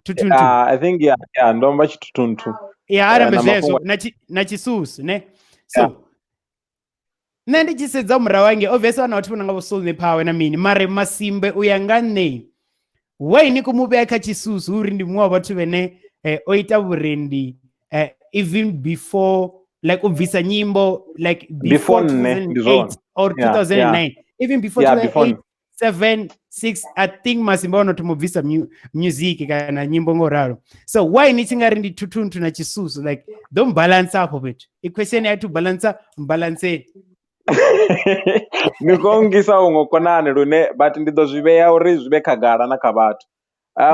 thuthuntu. I think yeah ndo amba tshithuthuntu. Ya arambe zwezwo na tshisusu ne. So nṋe ndi tshi sedza murahu wange obviously vhana vhathu vhona nga vho soul power na mini, mare Masimbe u ya nga nṋe why ni khou mu vhea kha tshisusu uri ndi muṅwe wa vhathu vhene o ita vhurendi even before like u bvisa nyimbo like before 2008 or 2009, even before 2008 7 6 I think Masimba ono thoma u bvisa music kana nyimbo ngo ralo. So why ni tshi nga ri ndi thuthuntu na tshisusu, like don't balance afho fhethu. I question ya to balance balance. Ndi khou ngisa huṅwe konani lune but ndi ḓo zwi vhea uri zwi vhe khagala na kha vhathu.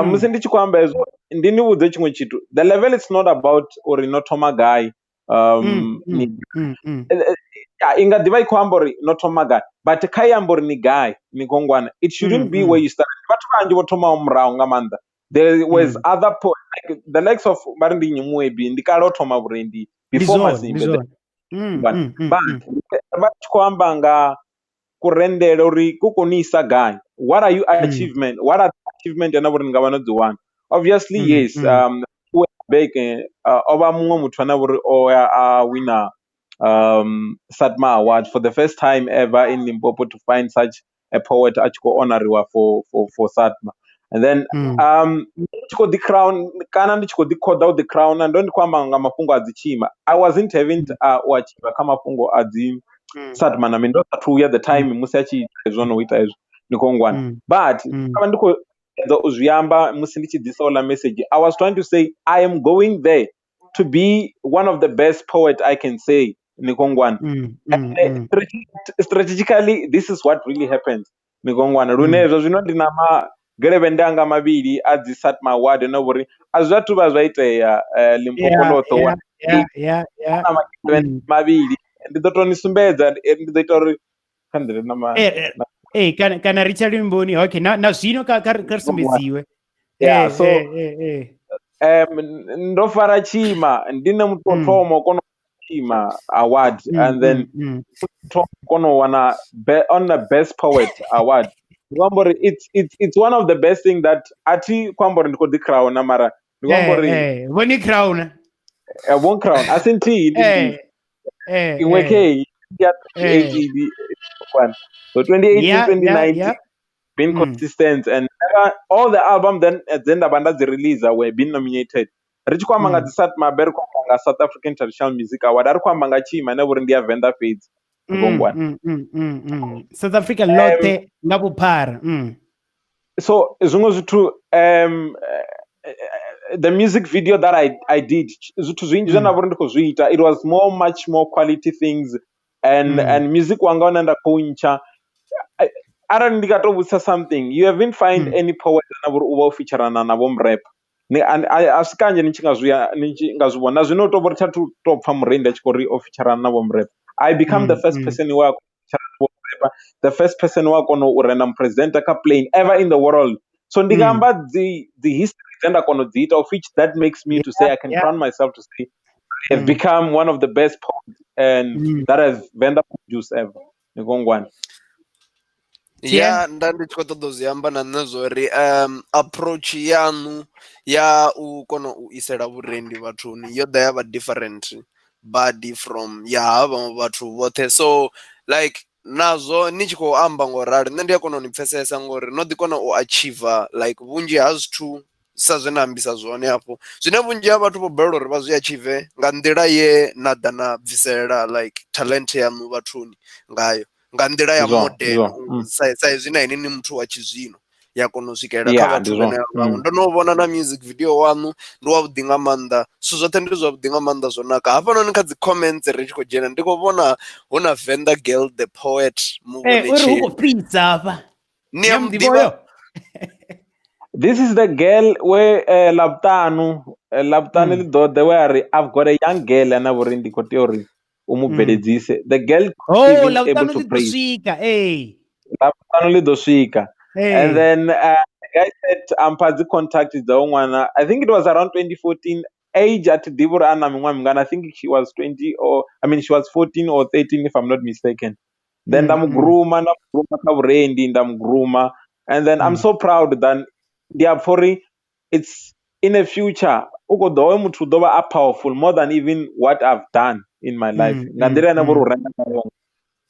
Musi ndi tshi khou amba hezwo ndi ni vhudze tshiṅwe tshithu. The level it's not about uri no thoma gai. I nga ḓivha i khou amba uri no thoma gai, but kha i amba uri ni gai, ni khou ngwana. It shouldn't be where you start. Vhathu vhanzhi vho thomaho murahu nga maanḓa. There was other like the likes of vha ri ndi Nyimuebi, ndi kale o thoma vhurendi before Masimbe. But vha tshi khou amba nga kurendele uri ku konisa gai. What are you achievement? What are the achievement ena vhori ni nga vha no dzi wana? Obviously yes, Beke o vha muṅwe muthu ane vhori o ya a wina SATMA Award for the first time ever in Limpopo to find such a poet a tshi khou honoriwa for SATMA. And then ndi tshi khou ḓi crown kana ndi tshi khou ḓi khoḓa u ḓi crown, ndo ndi khou amba nga mafhungo a dzi tshima. I wasn't having u achieve kha mafhungo a dzi SATMA na mini, ndo sathu uya the time musi a tshi ita hezwo no ita hezwo, ndi khou ngwana. But ndi khou u zwi amba musi ndi tshi ḓisa ola message, I was trying to say I am going there to be one of the best poet I can say, Nikongwana. Strategically, this is what really happens, Nikongwana. Lune zwa zwino ndi na magelevhende anga mavhili a dzi SATMA Award no vhori a zwi athu vha zwa itea Limpopo ḽoṱhe wa mavhili. Ndi ḓo to ni sumbedza, ndi ḓo ita uri kha nḓila na ma kana Richard Mboni, okay, na zwino kha ri sumbedziwe. Yeah, so ndo fara tshima, ndi nṋe muthu wa thoma u kona tshima award, and then kona u wana on the best poet award. Ndi amba uri it's one of the best thing that a thi khou amba uri ndi khou ḓi crown, mara ndi khou amba uri vho ni crown, vho crown a si nthihi, ndi iṅwe kei ya 2018, so 2018 2019 been consistent and all the album then nda vha nda dzi release were been nominated. Ri tshi khou amba nga dzi SATMA, ri khou amba nga South African Traditional Music Award, a ri khou amba nga tshima ine vhori ndi ya Venḓa fhedzi. South Africa ḽoṱhe nga vhuphara. So zwiṅwe zwithu the music video that I did, zwithu zwinzhi zwe nda vhori ndi khou zwi ita, it was more much more quality things and music wanga une nda khou ntsha. Arali ndi nga to vhudzisa something, you haven't find any poet ane vhori u vha o featurana na vho murap. A si kanzhi ni tshi nga zwi ni tshi nga zwi vhona. Zwino to vhori thathu to pfa murendi a tshi khou ri o featurana na vho murap. I become the first person who a featurana, the first person who a kona u renda president kha plane ever in the world. So ndi nga amba the history dze nda kona u dzi ita, of which that makes me to say I can crown myself to say I have become one of the best poets and that has Venda produced ever. Ni gongwana. Ya nda ndi tshi khou ṱoḓa u zwi amba na nṋe zwori approach yaṋu ya u kona u isela vhurendi vhathuni yo ḓa ya vha different badi from ya ha vhaṅwe vhathu vhoṱhe. So like Nazwo ni tshi khou amba ngo rali nṋe ndi a kona u ni pfesesa ngori no ḓi kona u achiever like vhunzhi ha zwithu sa zwe na ambisa zwone hafho, zwine vhunzhi ha vhathu vho balelwa uri vha zwi achieve nga nḓila ye na ḓa na bvisela like talent yaṋu vhathuni ngayo, nga nḓila ya Ndi zwone, ndi modern zwone. sa izwi na ini ni muthu wa tshizwino ya kona u swikelela kha Yeah, vhathu ndi zwone. vhane vha ndo no vhona na music video waṋu ndi wavhuḓi nga maanḓa, zwithu zwoṱhe ndi zwavhuḓi nga maanḓa zwo naka. Hafhanoni kha dzi comments ri tshi khou dzhena ndi khou vhona hu na Venḓa Girl the Poet Uri hu muvhonetsheli. khou fhisa hafha. Ni Ni a a muḓivha muḓivha? uyo? This is the girl we Ḽavhuṱanu Ḽavhuṱanu ḽi ḓo ḓa we a ri I've got a young girl ane a vha uri ndi khou tea uri u mu bveledzise. The girl Oh, even able Ḽavhuṱanu to ḽi ḓo praise. swika, ee. Ḽavhuṱanu ḽi ḓo swika. And Ee. then the guy said ampha dzi contact dza hoyu ṅwana. I think it was around 2014. Age a thi ḓivhi uri a na miṅwaha mingana. I think she was 20 or I mean she was 14 or 13 if I'm not mistaken. Then nda mu grooma, nda mu grooma kha vhurendi, nda mu grooma. And then I'm so proud that ndi a pfha uri it's in the future u khou ḓo hoyo muthu u ḓo vha a powerful more than even what I've done in my life. Nga nḓila ine vha uri u renga ngayo.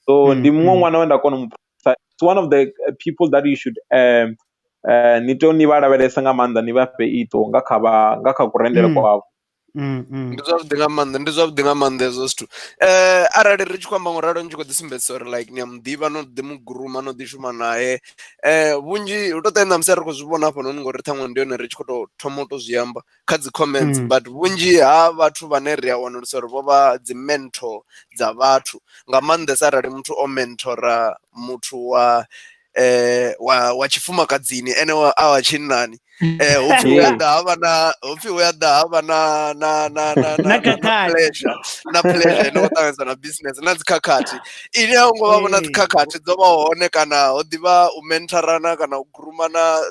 So ndi muṅwe ṅwana we nda kona u mu pfha. It's one of the people that you should ni tea u ni vha lavhelesa nga maanḓa, ni vha fhe iṱo nga kha vha nga kha kurendele kwavho. Ndi zwavhuḓi nga maanḓa, ndi zwavhuḓi nga maanḓa hezwo zwithu. Arali ri tshi khou amba ngoralo ni tshi khou ḓi sumbedzisa uri like ni a muḓivha, no ḓi mu guruma, no ḓi shuma nae, vhunzhi hu to ṱai ṋamusi ri khou zwi vhona hafhanoni ngori ṱhaṅwe ndi hone ri tshi khou tou thoma u tou zwi amba kha dzi comments, but vhunzhi ha vhathu vhane ri a wanulusa uri vho vha dzi mentor dza vhathu, nga maanḓesa arali muthu o mentora muthu wa wa tshifumakadzini ene wa a wa tshinnani, hupfi hu ya ḓa havha na hupfi hu ya ḓa havha na na na na Na na na khakhathi. pleasure, na pleasure ine khou ṱanganyisa na business na dzikhakhathi, ine a ngo vha vhona dzikhakhathi dzo vha hone kana ho ḓivha u mentorana kana u groomana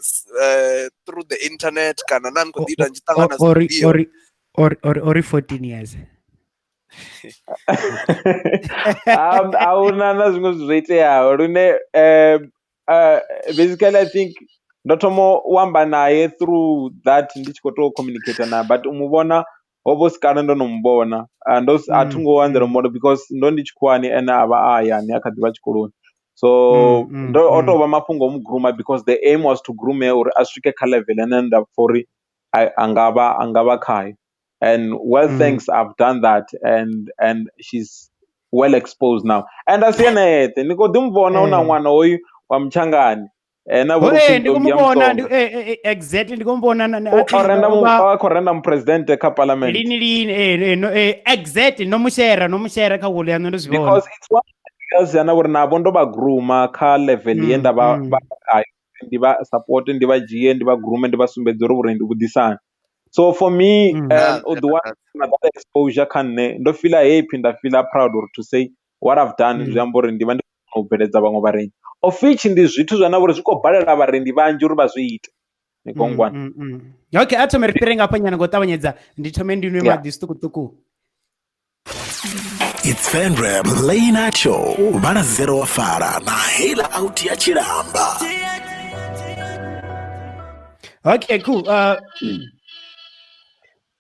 through the internet kana na ni khou ḓi ita ni tshi ṱangana studio. Ori 14 years. A huna na zwiṅwe zwithu zwo iteaho lune basically I think ndo thoma u amba naye through that ndi tshi khou tou communicate naye, but u mu vhona ho vha hu si kale ndo no mu vhona. Ndo a thi ngo anzela u mu vhona because ndo ndi tshikhuwani ene a vha a hayani a kha ḓi vha tshikoloni. So ndo o tou vha mafhungo o mu grooma because the aim was to groom her uri a swike kha level ine nda pfha uri a nga vha khayo. And well, thanks, I've done that, and she's well exposed now. And a si ene eṱhe, ni khou ḓi mu vhona hu na ṅwana hoyu wa Mutshangani. Na vho Ndi khou mu vhona, exactly, ndi khou mu vhona na o khou renda mupresidente kha parliament. Lini lini, exactly, no mu share kha wall yaṋu, ndo zwi vhona. Because it's one girls yana uri navho ndo vha grooma kha level ye nda vha khayo, ndi vha support, ndi vha dzhie, ndi vha groome, ndi vha sumbedze uri vhurendi vhu ḓisani. So for me, u ḓi wana that exposure kha nṋe, ndo feel happy, nda feel proud or to say what I've done, zwi amba uri ndi vha ndi khou bveledza vhaṅwe vharendi. Of which ndi zwithu zwa na uri zwi khou balela vharendi vhanzhi uri vha zwi ite. Ni gongwana. Okay, a thome ri fhire nga hafha nyana ngo ṱavhanyedza, ndi thome ndi nwe maḓi zwiṱukuṱuku. It's Venrap Late Night Show. Vha na Zero wa Fara na Hela Out ya Tshilamba. Okay, cool.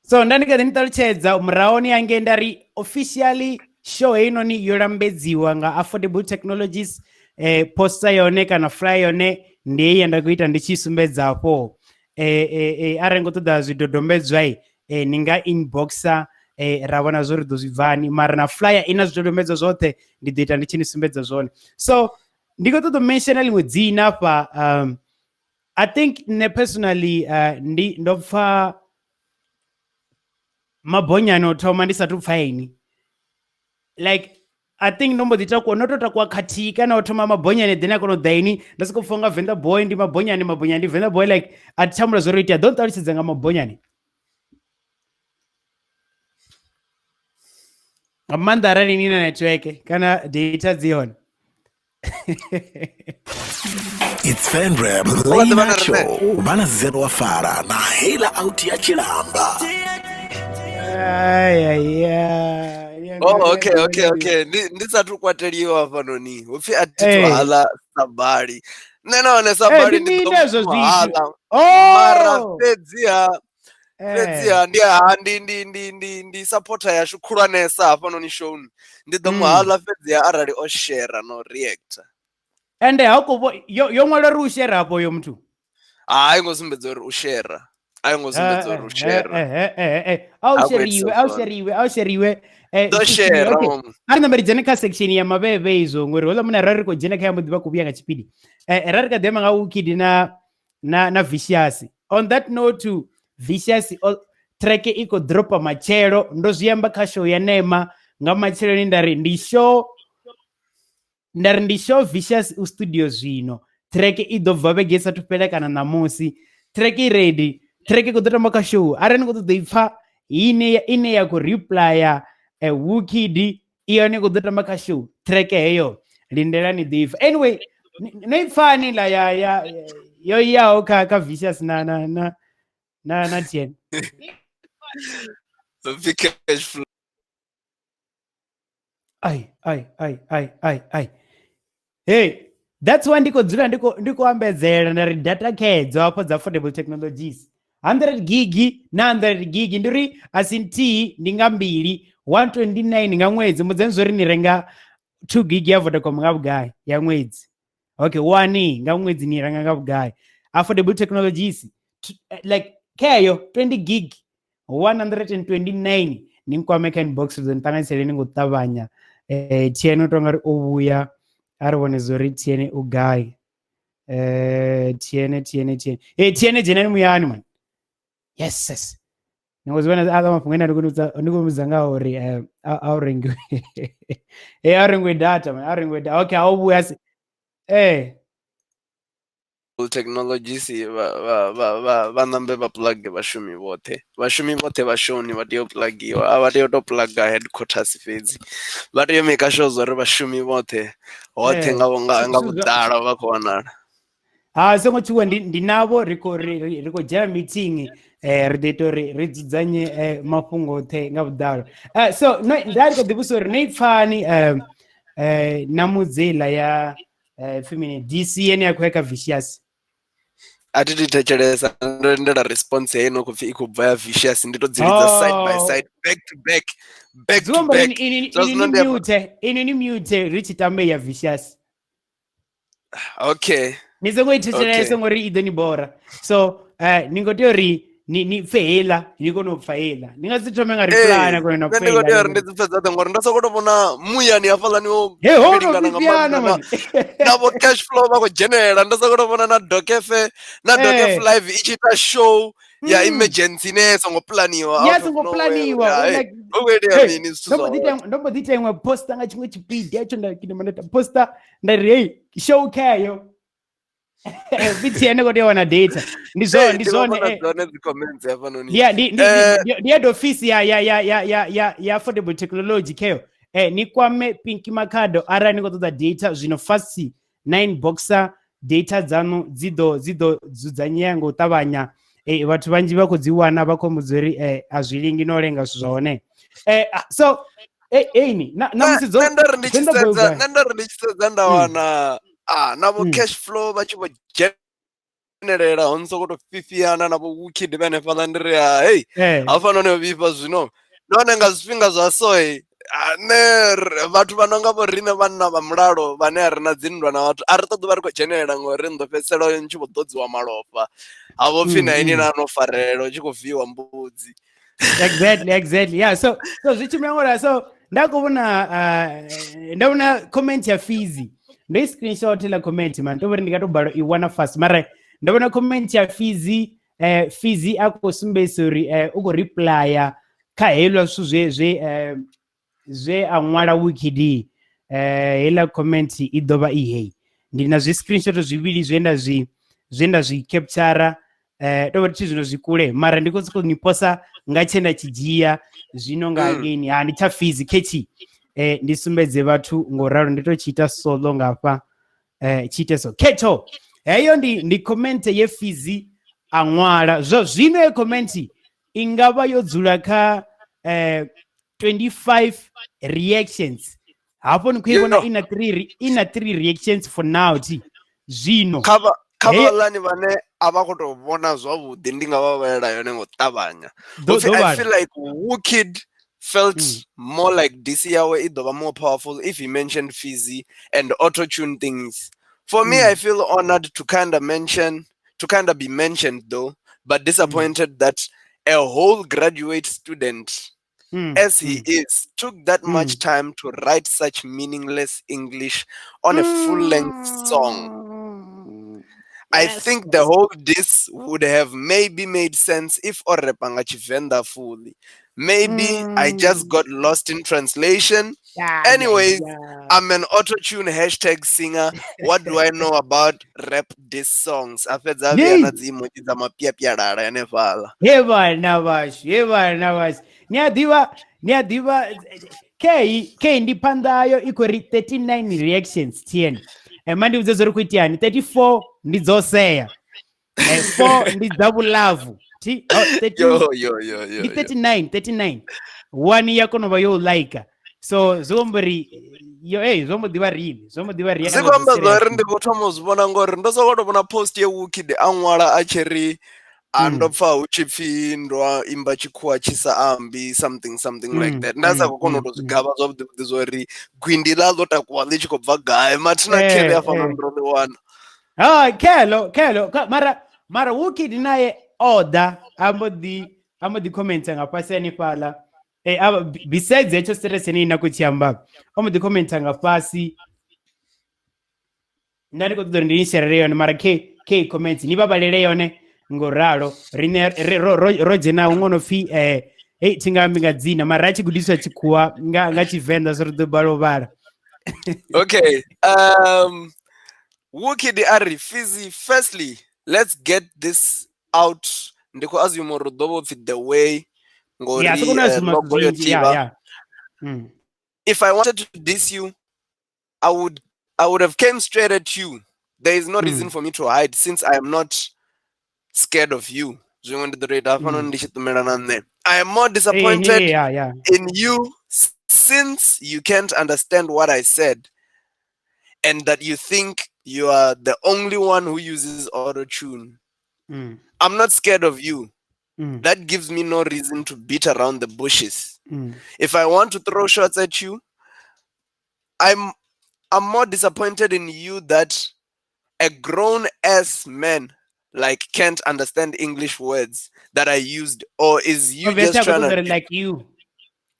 So nda ndi kha ḓi ni ṱalutshedza murahuni yange nda ri officially show heinoni yo lambedziwa nga Affordable Technologies. Poster yone kana flyer yone ndi heyi nda khou ita ndi tshi sumbedza afho. Arali ngo ṱoḓa zwidodombedzwa ni nga inboxa ra vhona zwo ri ḓo zwi bvani, mara na flyer ina zwidodombedzwa zwoṱhe ndi ḓo ita ndi tshi ni sumbedza zwone. So ndi khou ṱoḓa u mentiona ḽiṅwe dzina afha. I think nṋe personally ndi ndo pfha Mabonyane u thoma ndi sathu pfha ini. Like I think ndo mbo ḓi takuwa, no to takuwa khathihi kana u thoma Mabonyane then a kona u ḓa ini, nda soko pfha unga Venḓa boy ndi Mabonyane, Mabonyane ndi Venḓa boy, like a thi tsha humbula zwo ro itea. Ḓo nṱalutshedza nga Mabonyane nga maanḓa arali ni na network kana data dzi hone. It's Venrap Late Night Show. Vha na Zero wa Fara na Hela Out ya Tshilamba. Oh, okay. Ndi sathu kwateliwa hafhanoni. Hupfi a thi thu hala Sabali. Nṋe nahone Sabali ndi ḓo hala. Mara fhedziha Fhedziha ndi ha ndi ndi ndi ndi ndi supporter yashu khulwanesa hafhanoni showni. Ndi ḓo mu hala fhedziha arali o share no reactor. Ende ha khou vho yo yo ṅwala uri u share afho uyo muthu. Ha a i ngo sumbedza uri u share. A i ngo sumbedza uri u share. A u A khou sheriwe, itisa a u zwone. sheriwe, a u sheriwe. Ḓo Section, share okay. vho. A ri nambe ri dzhene kha section ya mavhevhe izwo ngori houḽa munna ra ri khou dzhena kha ya mbo ḓi vha khou vhuya nga tshipidi. Ra ri kha ḓi amba nga Wukid na Vicious. On that note, Vicious track i khou dropa matshelo. Ndo zwi amba kha show ya Nema nga matsheloni nda ri ndi show, nda ri ndi show Vicious u studio zwino. Track i ḓo bva vhege i sathu fhela kana ṋamusi. Track i ready. Track i khou ḓo tamba kha show. Arali ni khou ṱoḓa i pfa ine ya khou replya Wukid, i yone i khou ḓo tamba kha show. Track heyo lindelani ḓo ipfa. Anyway, no i pfani la ya, ya, yo yaho kha Vicious na, na, na, na, na TN. Big cash flow. Ai, ai, ai, ai, ai, ai. Hey, that's why ndiko dzula ndiko ambedzela nda ri data khedzo hafho dza affordable technologies. 100 gig na 100 gig ndi ri a si nthihi ndi nga mbili, 129 nga ṅwedzi. Mbudzeni zwori ni renga 2 gig ya Vodacom nga vhugai ya ṅwedzi. Okay, 1 nga ṅwedzi ni renga nga vhugai. Affordable technologies like kheyo 20 gig 129 ni nkwame kha inbox dzo nṱanganiseleni ngo ṱavhanya. TN u tonga ri o vhuya a ri vhone zwori TN u gai. TN, TN, TN. TN dzhenani muyani man. Yes, yes. Ni ngo zwi vhona aḽa mafhungo ane ndi khou vhudza nga uri a u rengiwe. A rengiwe data man, a rengiwe data. Okay, a u vhuya si. Technologies vha nambe vha plug vhashumi vhoṱhe. Vhashumi vhoṱhe vha showni vha tea u plugiwa, a vha tea u to pluga headquarters fhedzi. Vha tea u make sure zwa uri vhashumi vhoṱhe hoṱhe nga vhuḓalo vha khou wanala. Ha, songo tshuwa, ndi navho ri khou, ri, ri, ri khou dzhena meeting, ri ḓo ita uri ri dzudzanye mafhungo oṱhe nga vhuḓalo. So no, nda ri khou ḓi vhudzisa uri no i pfani, na mudzela ya pfi mini, DC ene ya khou ya kha Vicious. A thi thi thetshelesa, ndo lindela response heyi no khou pfi i khou bva ya Vicious, ndi to dzi lidza side by side, back to back, back to Zwi amba back. uri Zwa zwino ndi amba ini ni mute ri tshi tambe ya Vicious. Okay. Ni songo i thetshelesa ngori i ḓo ni bora. So ni ngo tea uri ni pfe heiḽa, ni kone u pfa heiḽa. Ni nga si thome nga reply na kone na Nṋe ndi pfa khou tea heiḽa. uri ndi dzi pfe dzoṱhe ngori ndo sokou tou vhona muyani hafhaḽani wo Hey, ho no vhilingana nga vhifhiana, maanḓa man. na vho cash flow vha khou dzhenelela. Ndo sokou tou vhona na Dokefe, na Dokefe live i tshi ita show ya emergency ine ya songo planiwa Ya out of songo nowhere. planiwa, Ya, we're hey, like, hu khou itea hey, mini zwithu zwa hone? ndo mbo ḓi ita iṅwe poster nga tshiṅwe tshipidi hetsho nda gidima nda ita poster nda ri hey show khayo. VTN khou tea u wana data. Ndi Hey, ndi ndi vho zwone, vhona dzone dzi comments hafhanoni. Yeah, ndi head office ya affordable technology khayo. Ni kwame Pinky Makhado arali ni khou ṱoḓa data zwino fast 9 boxer data dzanu dzi ḓo dzudzanyea nga u ṱavhanya. Vhathu vhanzhi vha khou dzi wana vha khou mbudza uri a zwi lingi no lenga zwithu zwa hone. So, eini, na musi dzo Nṋe ndo ri ndi tshi dzo ndo sedza, bva- nṋe ndo ri ndi tshi sedza nda wana, na vho cash flow vha tshi vho dzhenelela ho no sokou tou fhifhiana na vho Wukid vha hanefhaḽa, ndi ri, hey, hafhanoni ho vhifha zwino. Nahone nga zwifhinga zwa so, hey, nṋe vhathu vha no nga vho riṋe vhanna vha mulalo vhane a ri na dzinndwa na vhathu, a ri ṱoḓi vha ri khou dzhenelela ngori ni ḓo fhedzisela ni tshi vho ḓodziwa malofha. Ha vho pfi na ini na no farela u tshi khou viwa mbudzi. Exactly, exactly. Yeah, so, so zwi tshimbila ngori, so nda khou vhona, nda vhona comment ya Fizzy. Ndo i screenshot la comment man, ndo vhori ndi nga to bala i wana fast, mara ndo vhona comment ya Fizzy, Fizzy a khou sumbedzisa uri u khou replya kha heiḽa zwithu zwe a ṅwala Wikid. Heiḽa comment i ḓo vha i hei. Ndi na zwi screenshot zwivhili zwe nda zwi capture, ndo vha thi zwino zwi kule, mara ndi khou sokou ni posa nga tshe nda tshi dzhia zwino nga ngeni. Ha, ndi tsha Fizzy khetshi. Ndi sumbedze vhathu ngo ralo, ndi to tshi ita solo ngafha. Tshi ite so. Khetho. Heyo ndi comment ye Fizzy a ṅwala. Zwa zwino ye comment i nga vha yo dzula kha 25 reactions. Hafho ni khou i vhona ina 3 reactions for now thi. Zwino. Kha Hey. vhaḽani vhane a vha khou tou vhona zwavhuḓi, ndi nga vha vhalela yone ngo ṱavhanya. Do Upfi do I vhala. feel like Wukid felt more like this yawe i ḓo vha more powerful if he mentioned Fizzy and auto-tune things. For me, I feel honored to kind of mention, to kind of be mentioned though, but disappointed that a whole graduate student as he is took that much time to write such meaningless English on a full-length song. I think the whole diss would have maybe made sense if o repa nga Tshivenda fully. Maybe I just got lost in translation. Anyways, I'm an auto-tune hashtag singer. What do I know about rap diss songs? A fhedza a vhea na dzi emoji dza mapiapialala hanefhaḽa. He vhana vhashu, he vhana vhashu. Ni a ḓivha, ni a ḓivha kei ndi phanḓa yo i khou ri 39 reactions TN. Ma ndi vhudze zwo ri khou iteani 34 ndi dzo sea. 4 ndi dza vhulavu. Thi oh, 13 Yo yo yo yo. ndi yo. 39 one ya kona u vha yo like. So zwi amba uri yo hey zwo mbo ḓivha rini, zwo mbo ḓivha ri Zwi khou amba zwa uri ndi khou thoma u zwi vhona ngori ndo sokou tou vhona post ye Wukid a ṅwala a tshi ri a ndo pfa hu tshi pfi ndo imba tshikhuwa tshi sa ambi something something like that. Nda sa khou kona u tou zwi gavha zwavhuḓi vhuḓi zwa uri gwindi ḽa ḽo takuwa ḽi tshi khou bva gai mathina khele hafhanoni ro ḽi wana. Ha khelo khelo mara Wukid naye oda ambo ḓi commenta nga fhasi hanefhaḽa. Besides hetsho stress ine ina khou tshi amba, o mbo ḓi commenta nga fhasi. Nda ndi khou ṱoḓa uri ndi ni sherele yone mara ke comments ni vha vhalele yone ngo ralo. Rine ro dzhena huṅwe no pfi hey thi nga ambi nga dzina mara a tshi gudiswa tshikhuwa nga Tshivenḓa so ri ḓo balelwa u vhala. Okay. Wukid a ri Fizzy, firstly, let's get this out. Ndi khou assume uri ḓo vha upfi the way ngori Yeah, so kuna assume logo yo zwinzhi, yeah, thivha. yeah. If I wanted to diss you, I would have came straight at you. There is no reason for me to hide since I am not scared of you. Zwiṅwe ndi ḓo tou ita hafhanoni ndi tshi ṱumela na nṋe. I am more disappointed in you since you can't understand what I said and that you think you are the only one who uses auto-tune. I'm not scared of you. That gives me no reason to beat around the bushes. If I want to throw shots at you, I'm more disappointed in you that a grown-ass man like can't understand English words that I used, or is you just trying to like you?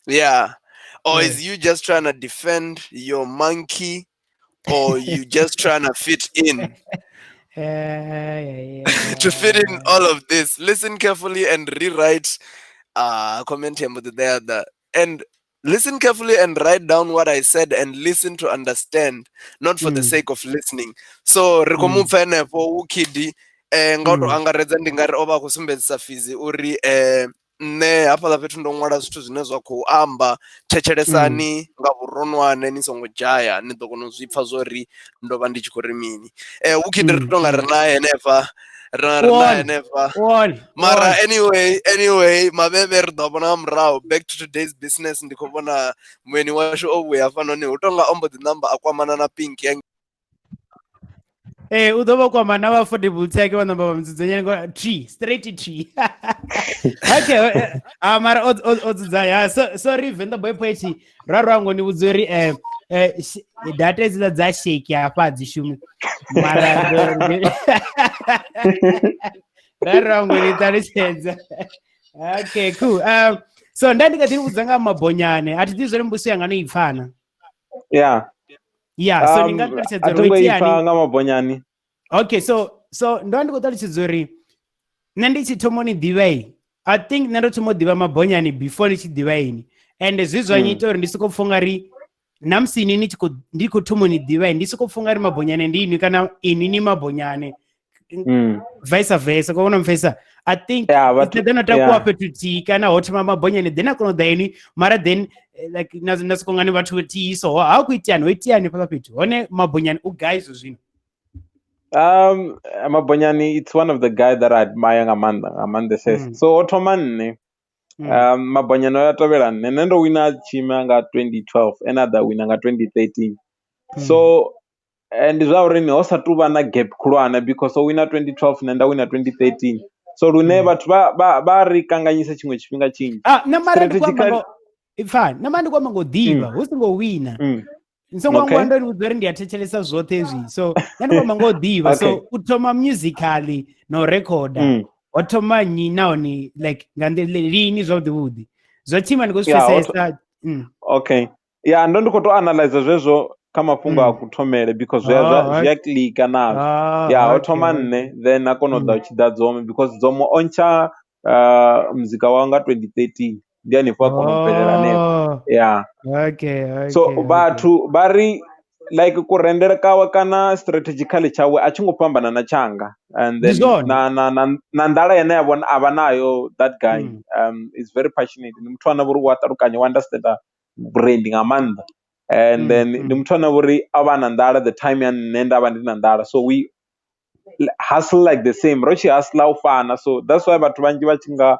Yeah. Or is you just trying to defend your monkey, or you just trying to fit in? To fit in all of this. Listen carefully and rewrite comment here there and listen carefully and write down what I said and listen to understand, not for the sake of listening. So ri khou mu pfa henefho Wukid nga u tou angaredza ndi nga ri o vha a khou sumbedzisa Fizzy uri nṋe hafhaḽa fhethu ndo ṅwala zwithu zwine zwa khou amba, thetshelesani nga vhuronwane ni songo dzhaya ni ḓo kona u zwi pfa zwori ndo vha ndi tshi khou ri mini. Wukid ri tonga ri naye henefha, ri naye henefha. Mara anyway mavhevhe ri ḓo vhona nga murahu. Back to today's business, ndi khou vhona mueni washu o vhuya hafhanoni hu tonga o mbo ḓi namba a kwamana na Pinky ya. U ḓo vha kwama na vha affordable tech vha namba vha mudzudzanyela ngo tree straight tree. Okay, mara o dzudzanya. So sorry Venḓa Boy Poet ra rwa ngo ni vhudza uri data hedziḽa dza shake hafha dzi shumi mara ra rwa ngo ni ṱalutshedza. Okay, cool. So nda ndi kha ḓi vhudza nga Mabonyane a thi ḓivhi zwori mbudziso yanga no i pfana. Yeah. Yeah, so ndi nga ṱalutshedza uri ho iteani nga Mabonyane. Okay, so ndo ndi khou ṱalutshedza uri nṋe ndi tshi thoma ni ḓivha, I think nṋe ndo thoma u ḓivha Mabonyane before ndi tshi ḓivha ini. And zwi zwa nyita uri ndi soko pfha ungari na musi ini ndi khou thoma ni ḓivha, ndi soko pfha ungari Mabonyane ndi inwi kana inwi ni Mabonyane. Vice versa, ko vhona mfesa. I think instead no takuwa fhethu thihi kana ho thoma Mabonyane then a kona u ḓa inwi mara then like na soko ngani vhathu thihi so ha ku iteani ho iteani fhala fhethu hone Mabonyane u gai zwo zwino. Mabonyane, it's one of the guy that I admire nga maanḓa says. So o thoma nṋe Mabonyane o ya tovhela nṋe, nṋe ndo wina tshima nga 2012 and other wina nga 2013. So Ndi zwa uri ni ho sa tu vha na gap khulwane because o wina 2012 nṋe nda wina 2013, so lune vhathu vha ri kanganyisa tshiṅwe tshifhinga tshinzhi. Ah, na mara ndi khou amba ngo ipfa, na mara ndi khou amba ngo ḓivha hu songo wina. Ni songo hangwa ndo ni vhudza uri ndi a thetshelesa zwoṱhe hezwi, so nṋe ndi khou amba ngo ḓivha. So u thoma musically na u rekhoda ho thoma nnyi, nahone like nga nḓila lini zwavhuḓi vhuḓi? Zwa thima ndi khou zwi pfesesa. Okay, ya, ndo ndi khou to analyze zwezwo kha mafhungo a kuthomele because zwi a klika nazwo. Ya, ho thoma nṋe, then a kona u ḓa u tshi ḓa Dzomo because Dzomo o ntsha muzika wawe nga 2013, ndi hanefho a kona u bvelela hanefho. Ya, so vhathu vha ri like kurendele kawe kana strategically tshawe a tshi ngo fhambana na tshanga, and then na na na na nḓala yene ya vhona avha nayo, that guy is very passionate. Ndi muthu ane vhori u a ṱalukanya, u understand vhurendi nga maanḓa, and then ndi muthu ane vhori a vha na nḓala the time ya nṋe nda vha ndi na nḓala, so we hustle like the same, ro tshi hustler u fana. So that's why vhathu vhanzhi vha tshi nga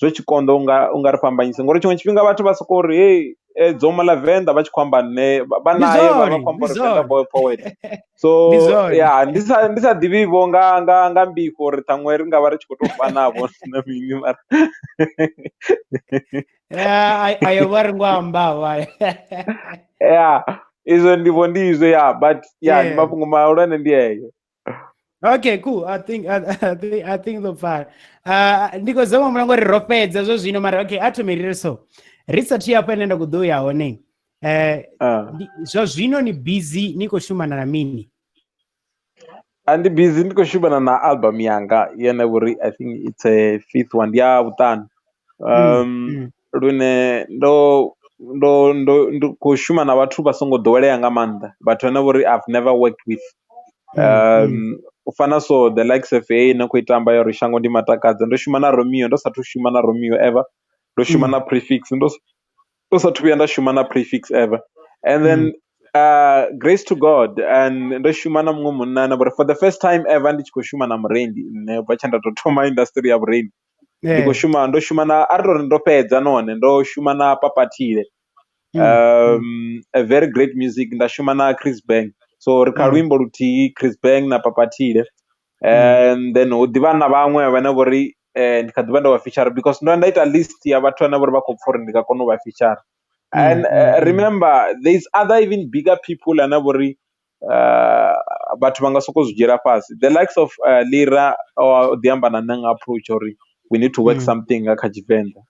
zwo tshi konḓa unga ri fhambanyise, ngori tshiṅwe tshifhinga vhathu vha soko uri hey, Dzomo ḽa Venḓa, vha tshi khou amba nṋe vha naye vha khou amba uri Venḓa boy poet. So ya, ndi sa ḓivhi vho nga mbifho uri ṱhaṅwe ri nga vha ri tshi khou tou fanavho na mini, mara ayo vha ri ngo amba. Ya, izwo ndivho ndi izwo, ya, but ya, ndi mafhungo mahulwane ndi eyo. Okay, cool. I think I think so far. Ndi khou zama mulango uri ro fhedza zwo zwino, mara okay, a thome rire so. Ri sathu ya hafho ine nda khou ḓo ya hone. Zwa zwino ni busy ni khou shumana na mini? Ndi busy ndi khou shumana na album yanga yene vhori I think it's a fifth one, ndi ya vhuṱanu. Lune ndo ndo ndo ndi khou shuma na vhathu vha songo ḓowelea nga maanḓa, vhathu vhane vhori I've never worked with. U fana so the likes of A na khou itamba ya uri shango ndi matakadza, ndo shuma na Romeo, ndo sathu shuma na Romeo ever, ndo shuma na Prefix, ndo sathu vhuya nda shuma na Prefix ever, and then grace to God, and ndo shuma na muṅwe munna na vhori for the first time ever ndi tshi khou shuma na murendi nṋe ubva tsha nda tou thoma industry ya vhurendi. Ndi khou shuma, ndo shuma na, a ri tori ndo fhedza nahone ndo shuma na Papathile, a very great music, nda shuma na Chris Bang, so ri kha luimbo luthihi Chris Bang na Papathile, and then hu ḓivha na vhaṅwe vhane vhori ndi kha ḓivha ndo vha feature because ndo nda ita list ya vhathu vhane vhori vha khou pfha uri ndi nga kona u vha feature. And remember there is other even bigger people ane vhori vhathu vha nga soko zwi dzhiela fhasi, the likes of Lira o ḓi amba na nṋe nga approach uri we need to work something nga kha Tshivenḓa,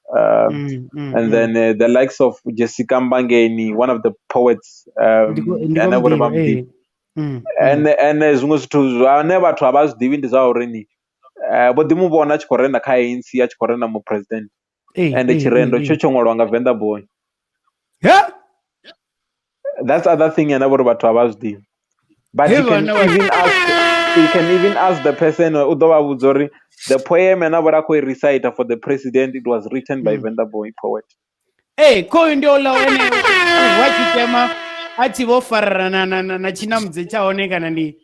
and then the likes of Jessica Mbangeni, one of the poets, ane vhori vha muḓivhi, and zwiṅwe zwithu zwane vhathu a vha zwi ḓivhi ndi zwa uri ni vho ḓi mu vhona a tshi khou renda kha ANC, a tshi khou renda mu president, and tshirendo tsho tsho ṅwalwa nga Venḓa boy. That's other thing ene vhori vhathu a vha zwi ḓivhi. But you can even ask, you can even ask the person, u ḓo vha vhudza uri the poem ene vhori a khou i recite for the president, it was written by Venḓa boy poet. Ee, khoyu ndi ola ene wa tshitema a tshi vho farana na tshinamudze tsha hone, kana ndi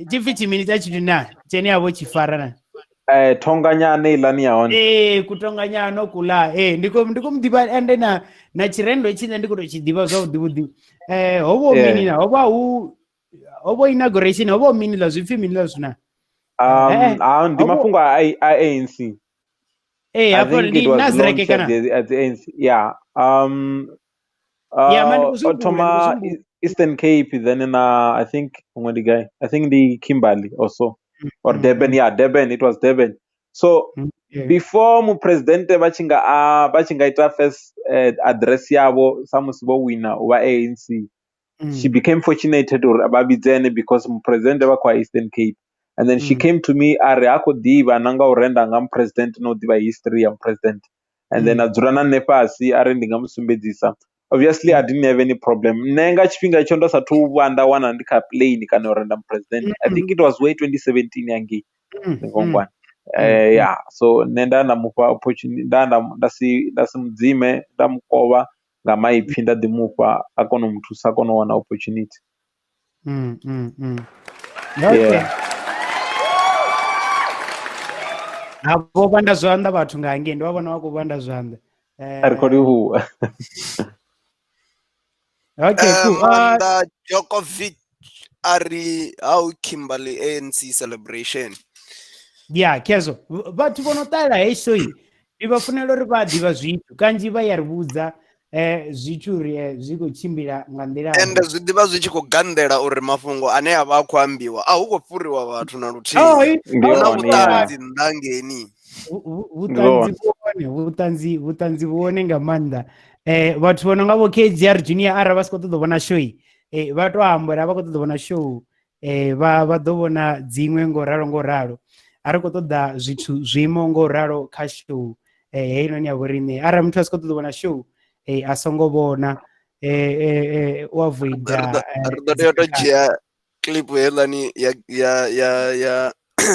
tshipfi tshimini tsha tshithu na tshene a vho tshi farana. Thonganyane iḽani ya hone. Kutonganyano kula. Ndi khou muḓivha, ende na tshirendo tshine ndi khou tou tshi ḓivha zwavhuḓi vhuḓi. Ho vho mini na ho vha hu ho vho inauguration, ho vho mini ḽa zwipfi mini ḽa zwina? Ndi mafhungo a ANC. Hafho ndi Nasrec kana at the ANC. Yeah. O thoma Eastern Cape, then na I think huṅwe ndi gai? I think ndi Kimberley also, or Durban. Yeah, Durban. It was Durban. So before mu president vha tshi nga ita first address yavho sa musi vho wina u vha ANC, she became fortunate uri vha vhidze ene because mu president vha khou Eastern Cape. And then she came to me a ri ha khou ḓivha na nga u renda nga mu president no ḓivha history ya mu president. And then a dzula na nṋe fhasi a ri ndi nga mu sumbedzisa. Obviously I didn't have any problem. Nṋe nga tshifhinga itsho ndo sathu vha nda wana ndi kha plane kana u renda mu president. I think it was way 2017 yangei Ngongwane. Yeah, so nṋe nda nda mufha opportunity, nda si mudzime, nda mukovha nga maipfi, nda ḓi mufha a kona u muthusa a kona u wana opportunity. Okay. Vho vhanda zwanḓa vhathu nga hangei, ndi vha vhona vha khou vhanda zwanḓa. Ri khou livhuwa. Okay, cool. Maanḓa Djokovic. A ri how Kimberley ANC celebration. Ya khezwo vhathu vho no ṱalela heyi show ndi vha funela uri vha ḓivha zwithu, kanzhi vha ya ri vhudza zwithu uri zwi khou tshimbila nga nḓila ende zwi ḓivha zwi tshi khou gandela uri mafhungo ane a vha a khou ambiwa a hu khou fhuriwa vhathu na luthihi. Hu na vhuṱanzi nnḓa ngeini. Vhuṱanzi vhuone nga maanḓa. Vhathu vho no nga vho KGR Junior arali vha si khou ṱoḓa u vhona show vha to amba uri a vha khou ṱoḓa u vhona show, vha ḓo vhona dziṅwe ngo ralo ngo ralo. A ri khou ṱoḓa zwithu zwiimo ngo ralo kha show heinoni ya vhoriṋe. Arali muthu a si khou ṱoḓa u vhona show a songo vhona, u avoida. Ri ḓo tea u to dzhia clip heiḽani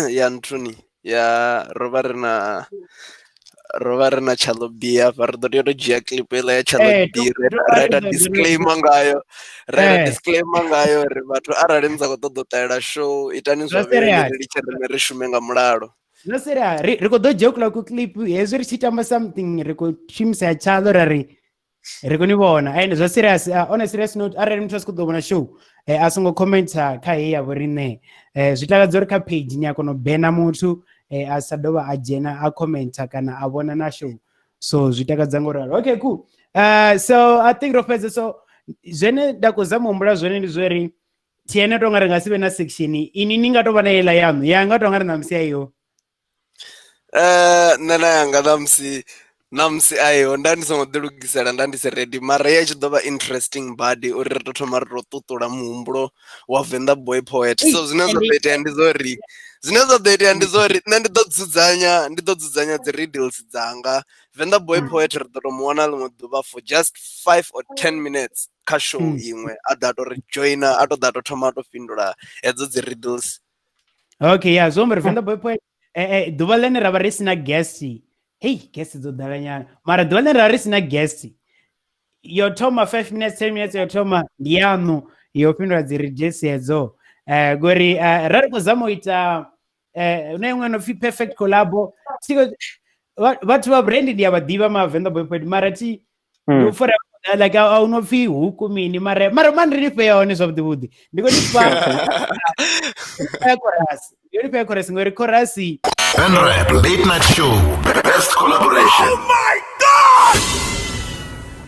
ya nthuni ya rovha ri na Charlo B hafha. Ri ḓo tea u to dzhia clip heiḽa ya Charlo B ra ita disclaimer ngayo, uri vhathu arali ni sa khou ṱoḓa u ṱalela show itani zwa vhele, ri litshe riṋe ri shume nga mulalo. No sera ri khou ḓo dzhia kuḽa ku clip hezwi ri tshi tamba something ri khou shumisa ya Charlo ra ri ri khou ni vhona. And zwa serious, on a serious note, arali muthu a si khou ḓo vhona show a songo commenta kha heyi ya vhoriṋe. Zwi takadza uri kha page ni a kona u bena muthu a sa dovha a dzhena a commenta kana a vhona na show, so zwi takadza ngo ralo. Okay, cool. So I think ro fhedza. So zwene nda khou zama u humbula zwone ndi zwori TN to nga ri nga si vhe na section ini ni nga to vha na heiḽa yaṋu ya nga to nga ri ṋamusi ayo. Nṋe na yanga ṋamusi ayo nda ndi songo ḓi lugisela, nda ndi si ready, mara ya tshi ḓo vha interesting badi uri ri to thoma ri to ṱuṱula muhumbulo wa Venḓa Boy Poet. So zwine zwa ḓo itea ndi zwo ri nṋe ndi ḓo dzudzanya dzi riddles dzanga. Venḓa Boy Poet ri ḓo to mu wana ḽiṅwe ḓuvha for just 5 or 10 minutes kha show iṅwe, a ḓa to ri joina, a to ḓa to thoma a to fhindula hedzo dzi riddles. Okay, yeah, so ri Venḓa Boy Poet ḓuvha ḽene ra vha ri sina guest. Hey, guest dzo ḓala nyana. Mara ḓuvha ḽene ra ri sina guest, yo thoma 5 minutes 10 minutes yo thoma ndi yaṋu yo fhindula dzi riddles hedzo. Ngori ra ri khou zama u ita na iṅwe no pfi perfect collabo. Vhathu vha brand ndi a vha ḓivha ma Venḓa Boy Poet, mara thi ndi for like a no pfi huku mini, mara mani ri fhe yone zwavhuḓi vhuḓi. Ndi khou ni fha chorus, ndi khou ni fha chorus ngori chorus Venrap Late Night Show, best collaboration. Oh my God!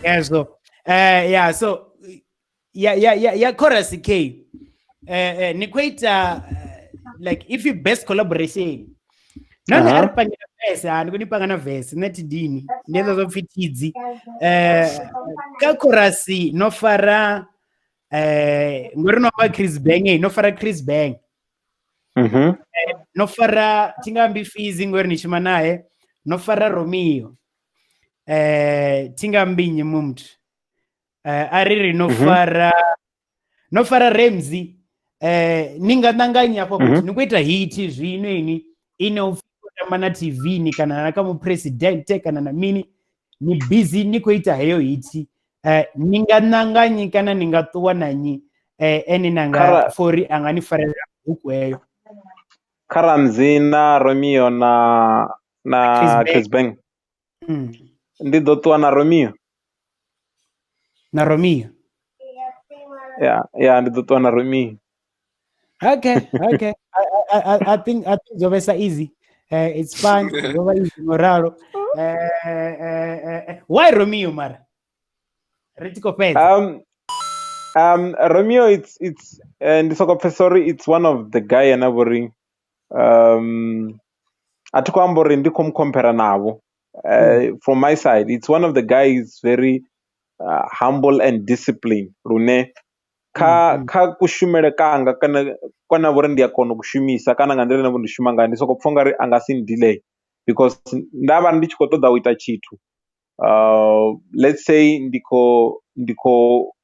Yeah, so yeah, so yeah, chorus K. Ni khou ita like if you best collaboration. No, no, ari pangela verse, ndi khou ni panga na verse, nṋe thi dini. Ndi hezwo zwo pfi tidzi. Ka chorus no fara ngori no amba Chris Bang, no fara Chris Bang. No fara thinga ambi Fizi ngori ni shuma naye, no fara Romeo. Thinga ambi nnyi muṅwe muthu. Ariri no fara no fara Ramsey. Ni nga ṋanganya afho fhethu ni khou ita hit zwino ini ine u tamba na TV ni kana na kha mupresidente kana na mini, ni busy ni khou ita heyo hit. Ni nga ṋanganyi kana ni nga ṱuwa na nnyi ene nanga fori anga ni farela buku heyo. Kha Ramsey na Romeo na Chris Bang. Ndi ḓo ṱuwa na Romeo. Na Romeo. Yeah, ndi ḓo ṱuwa na Romeo. Okay. I think zwo vhesa easy. It's fine. Zwo vha easy moralo. Why Romeo mara? Ri tshi khou fhedza. Romeo it's ndi soko pfesa uri it's one of the guy ane vhori a thi khou amba uri ndi khou mu compare navho. From my side, it's one of the guys very humble and disciplined. Lune kha kushumele kanga kana kana vhori ndi a kona u shumisa kana nga nḓila ine ndi shuma ngayo, ndi soko pfha ungari a nga si delay because nda vha ndi tshi khou ṱoḓa u ita tshithu. Let's say ndi khou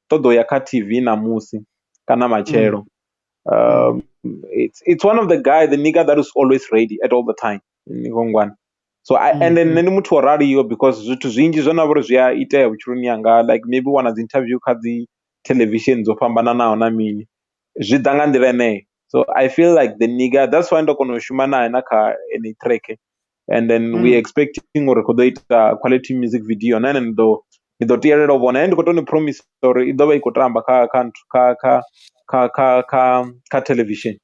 ṱoḓa u ya kha TV ṋamusi kana matshelo. It's one of the guy, the nigga that is always ready at all the time. So I and then ndi muthu wa raliho because zwithu zwinzhi zwo na vhori zwi a itea vhutshiloni yanga, like maybe wana dzi interview kha dzi television dzo fhambananaho na mini, zwi ḓa nga nḓila eneyo. So I feel like the nigga, that's why ndo kona u shuma naye na kha any track. And then we expecting uri khou ḓo ita quality music video, na ene ndi ḓo tielela u vhona. Ndi khou to ni promise uri i ḓo vha i khou tamba kha kha kha kha kha kha kha kha television.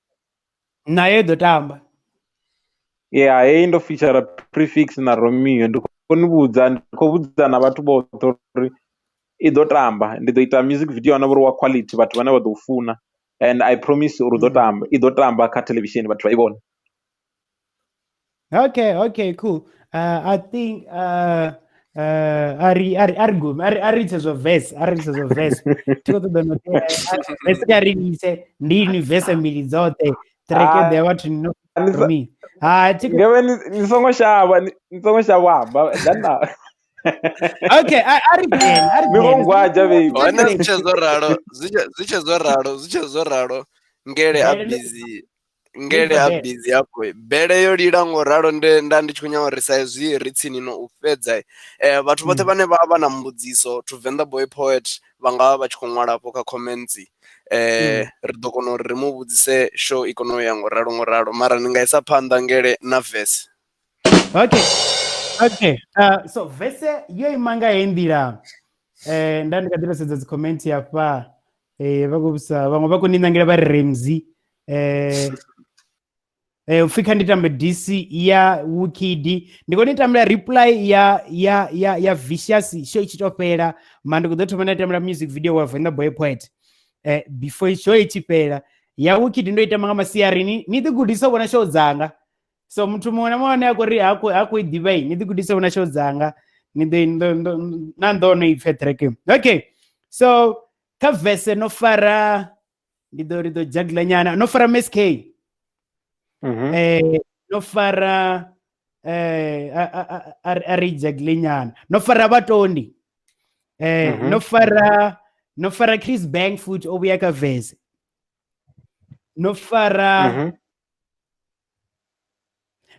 Nayo i ḓo tamba. Yeah, heyi ndo feature Prefix na Romeo. Ndi khou ni vhudza, ndi khou vhudza na vhathu vhoṱhe uri i ḓo tamba. Ndi ḓo ita music video wana uri wa quality, vhathu vhane vha ḓo funa, and I promise uri u ḓo tamba, i ḓo tamba kha television vhathu vha i vhone. Okay, cool. I think ari ari ari gume ari ari tse zwo verse, ari tse zwo verse. Thi khou ṱoḓa no verse ka ri lise ndi ni verse mbili dzoṱhe. Track ya vhathu no me. Ha thi Ngevhe ni songo shavha, ni songo shavha amba dana. Okay, ari dzhene, ari Ni khou ngwaja baby. Hone zwi tshe zwo ralo, zwi tshe zwo ralo, zwi tshe zwo ralo. Ngele a busy, ngele a busy hafho. Bele yo lila ngo ralo nda ndi tshi khou nyaga uri sa izwi ri tsini no u fhedza. Vhathu vhoṱhe vhane vha vha na mbudziso to Venḓa Boy Poet vha nga vha vha tshi khou ṅwala afho kha comments. Ri ḓo kona uri ri mu vhudzise show i kone u ya ngo ralo ngo ralo, mara ni nga isa phanḓa ngele na verse. Okay. So verse yo ima nga heyi nḓila. Nda ndi kha ḓi to sedza dzi comment hafha. Vha khou vhusa vhaṅwe vha khou ni ṋangela vha ri Ramsey. Upfi kha ndi tambe DC ya Wukidi. Ndi khou ni tambela reply ya Vicious show i tshi to fhela, ma ndi khou ḓo thoma nda tambela music video wa Venḓa Boy Poet. Before show i tshi fhela ya Wukidi ndo i tamba nga masiari. Ni ḓi gudisa u vhona show dzanga. So muthu muṅwe na muṅwe ane a khou ri ha khou i ḓivha, ni ḓi gudisa u vhona show dzanga. Ni ḓo na ndo no i pfe track. Okay. So kha verse no fara ndi ḓo ri ḓo juggler nyana, no fara Miss K. No fara a ri juggler nyana, no fara Vhatondi. No fara Chris Bank futhi o vhuya kha verse. No fara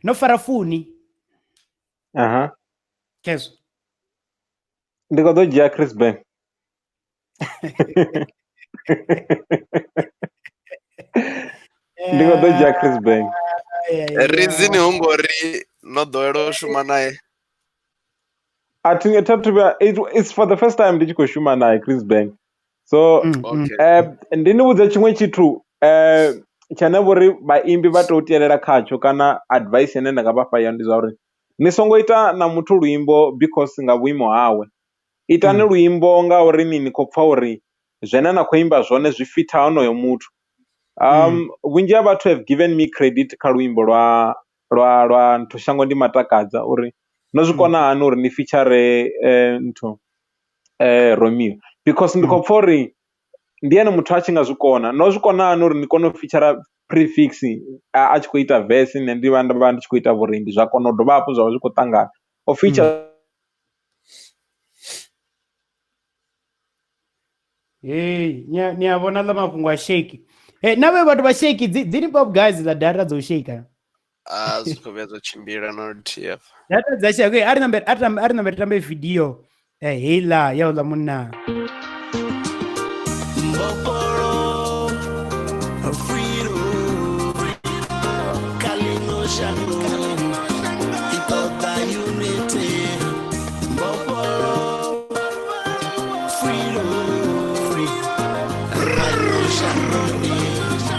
no fara Funi. Keso Ndi khou ḓo dzhia Chris Bank. Ndi khou ḓo dzhia Chris Bank. Reason hu ngori no ḓowela u shuma naye. A thi vhuya, it's for the first time ndi tshi khou shuma naye Chris Bank. So ndi ni vhudze tshiṅwe tshithu tshane vhori vhaimbi vha tou tielela khatsho, kana advice ine nda nga vha fha yone ndi zwa uri ni songo ita na muthu luimbo because nga vhuimo hawe. Itani luimbo ngauri ni khou pfa uri zwine na khou imba zwone zwi fitha honoyo muthu. Vhunzhi ha vhathu have given me credit kha luimbo lwa lwa lwa ntho shango ndi matakadza, uri no zwi kona hani uri ni feature ntho Romeo, because ndi khou pfa uri ndi ene muthu a tshi nga zwi kona. No zwi kona hani uri ni kone u feature Prefix a tshi khou ita verse, nṋe ndi vha ndi tshi khou ita vhurendi, zwa kona u dovha hafhu zwa vha zwi khou ṱangana. O feature Hey, ni a vhona ḽa mafhungo a shake. Hey, na vhe vhathu vha shake dzi ni pop guys ḽa data dzo shake. Zwi khou vhuya zwa tshimbila na luthihi afha. Data dza shake. A ri nambe a ri nambe tambe video heiḽa ya uḽa munna. Kalino shango i ṱoḓa unity. Mbofholowo, freedom. Fhano shangoni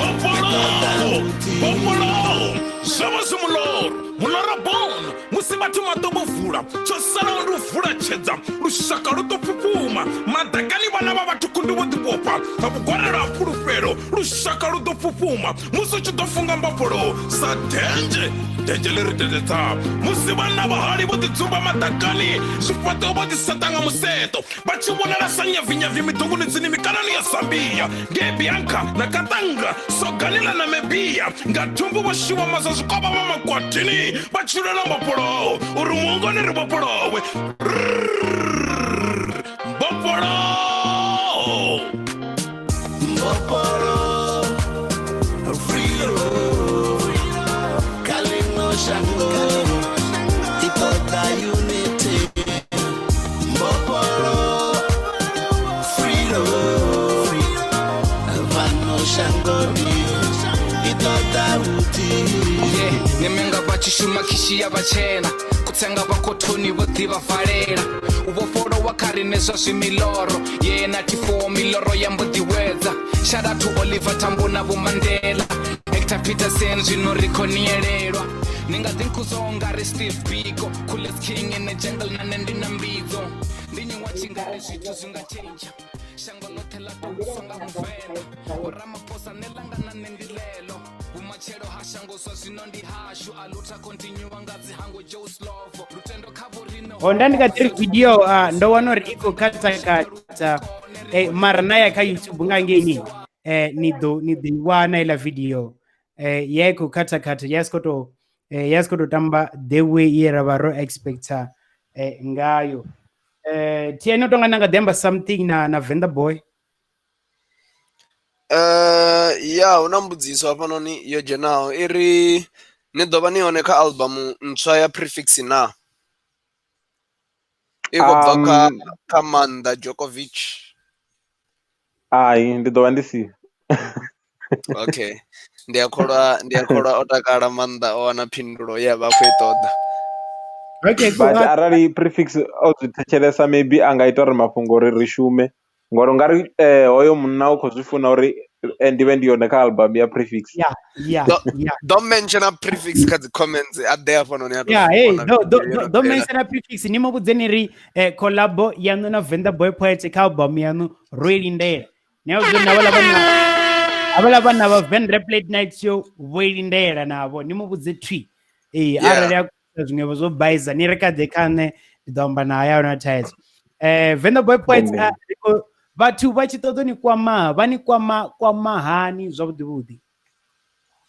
i ṱoḓa vhuthihi. Mbofholowo zwo vha zwi muloro, muloro bono musi vhathu maṱo vho vula, tsho salaho ndi u vula tshedza, lushaka lu ḓo fhufhuma. Maḓakani vhana vha vhathu khundu vho ḓivhofha nga vhugwarelo ha fhulufhelo, lushaka lu ḓo fhufhuma musi u tshi ḓo funga mbofholowo sa denzhe, denzhe ḽi ri dededza. Musi vhanna vhahali vho ḓidzumba maḓakani, zwifhaṱo vho ḓiseṱa nga museṱo, vha tshi vhonala sa nyavinyavi miḓunguni tsini mikalani ya Zambia, ngei Bianca na Katanga, sogani ḽa Namibia, nga thumbu vho shuvhama sa zwikovha vha makwatini, vha tshi lwela mbofholowo uri muhungoni ri vhofholowe. Mbofholowo. Mbofholowo, freedom. Kha ḽino shango i ṱoḓa unity. Mbofholowo, freedom. Fhano shangoni i ṱoḓa vhuthihi. Nemenga vha tshi shuma khishi ya vhatshena. Khotsi anga vha khothoni vho ḓi vha valela. U vhofholowa kha riṋe zwa zwi miloro. Ye 94 miloro ya mbo ḓi wedza. Shout out to Oliver Tambo na Vho Mandela. Hector Peterson zwino ri khou nielelwa. Ni nga ḓi nkhudzo nga ri Steve Biko. Coolest king in the jungle na nṋe ndi na mbidzo. Ndi nyi wa tshi nga ri zwithu zwi nga tshentsha. Shango ḽoṱhe ḽa tou vhuswa nga Muvenḓa. Vho Ramaphosa nṋe ḽanga na nṋe ndi ḽeḽo. Vhumatshelo ha shango zwa zwino ndi hashu. Aluta continue nga dzi hangwe Joe Slovo. Lutendo kha vho riṋe Ho nda ndi kha ḓi ri video ndo wana uri i khou khatha khatha mara na ya kha YouTube nga ngeini ni ḓo ni ḓi wana iḽa video ya i khou khatha khatha ya si to ya si khou tou tamba the way ye ra vha ro expecta ngayo. TN u tonga na nga ḓi amba something na Venḓa Boy. Ya hu na mbudziso hafhanoni yo dzhenaho i ri ni ḓo vha ni hone kha album ntswa ya Prefix na? I khou bva kha Maanḓa Djokovic. Hai, ndi ḓo vha ndi si. Okay, ndi a kholwa o takala Maanḓa o wana phindulo ye a vha a khou i ṱoḓa. Okay, but arali Prefix o zwi thetshelesa maybe a nga ita uri mafhungo uri ri shume ngori ungari hoyo munna u khou zwi funa uri ndi vhe ndi yone kha album ya Prefix. Yeah. Don't mention a Prefix kha dzi comments a ḓe hafhanoni a tou Yeah, hey, vhona video yo no do fhela. mention a Prefix ni mu vhudze ni ri collabo yaṋu na Venḓa Boy Poet kha album yaṋu ro i lindela. Ni a vhudze na vhala vhana havhala vhana vha Venḓa Rap Late Night Show vho i lindela navho ni mu vhudze thwi. Ee, arali a zwiṅwe zwo baiza ni ri kha ḓe kha nṋe ndi ḓo amba naye a huna thaidzo. Venḓa Boy Poets vhathu vha tshi ṱoḓa ni kwama vha ni kwama hani zwavhuḓi vhuḓi?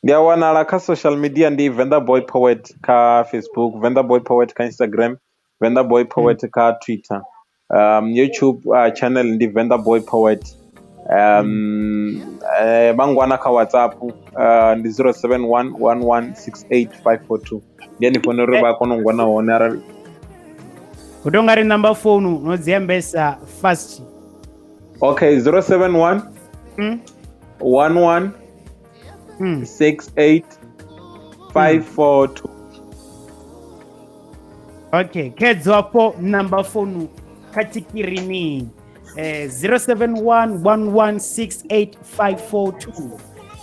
Ndi a wanala kha social media ndi Venḓa Boy Poet kha Facebook, Venḓa Boy Poet kha Instagram, Venḓa Boy Poet kha Twitter. YouTube channel ndi Venḓa Boy Poet. Vha ngwana kha WhatsApp ndi 071 1168 542. Ndi hanefho hune uri vha kone u ngwana hone arali hu tonga ri number phone no dzi ambesa fast. Okay, 071 11 68 542. Okay, kedzo afho number phone kha tshikirini 071 1168 542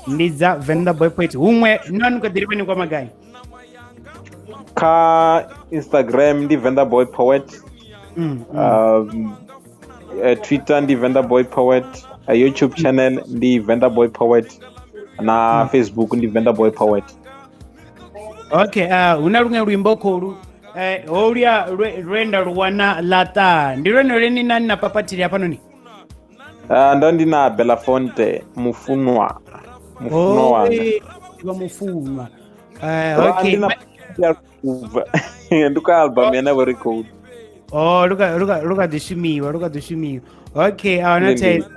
ndi dza Venḓa Boy Poet. Huṅwe no ni khou ḓi livha ni kwama gai? Kha Instagram ndi Venḓa Boy Poet. Twitter ndi Venḓa Boy Poet, YouTube channel ndi Venḓa Boy Poet na Facebook ndi Venḓa Boy Poet. Okay, hu na luṅwe luimbo kholu holuya lwe nda lu wana ḽaṱa ndi lwone lwe ni na papathili hafhanoni? Ndo ndi na Belafonte mufunwa wanga. Vha mufunwa. Okay. Ndi kha album ya na record. Oh, luka ḓi shumiwa, luka ḓi shumiwa. Okay, na thaidzo.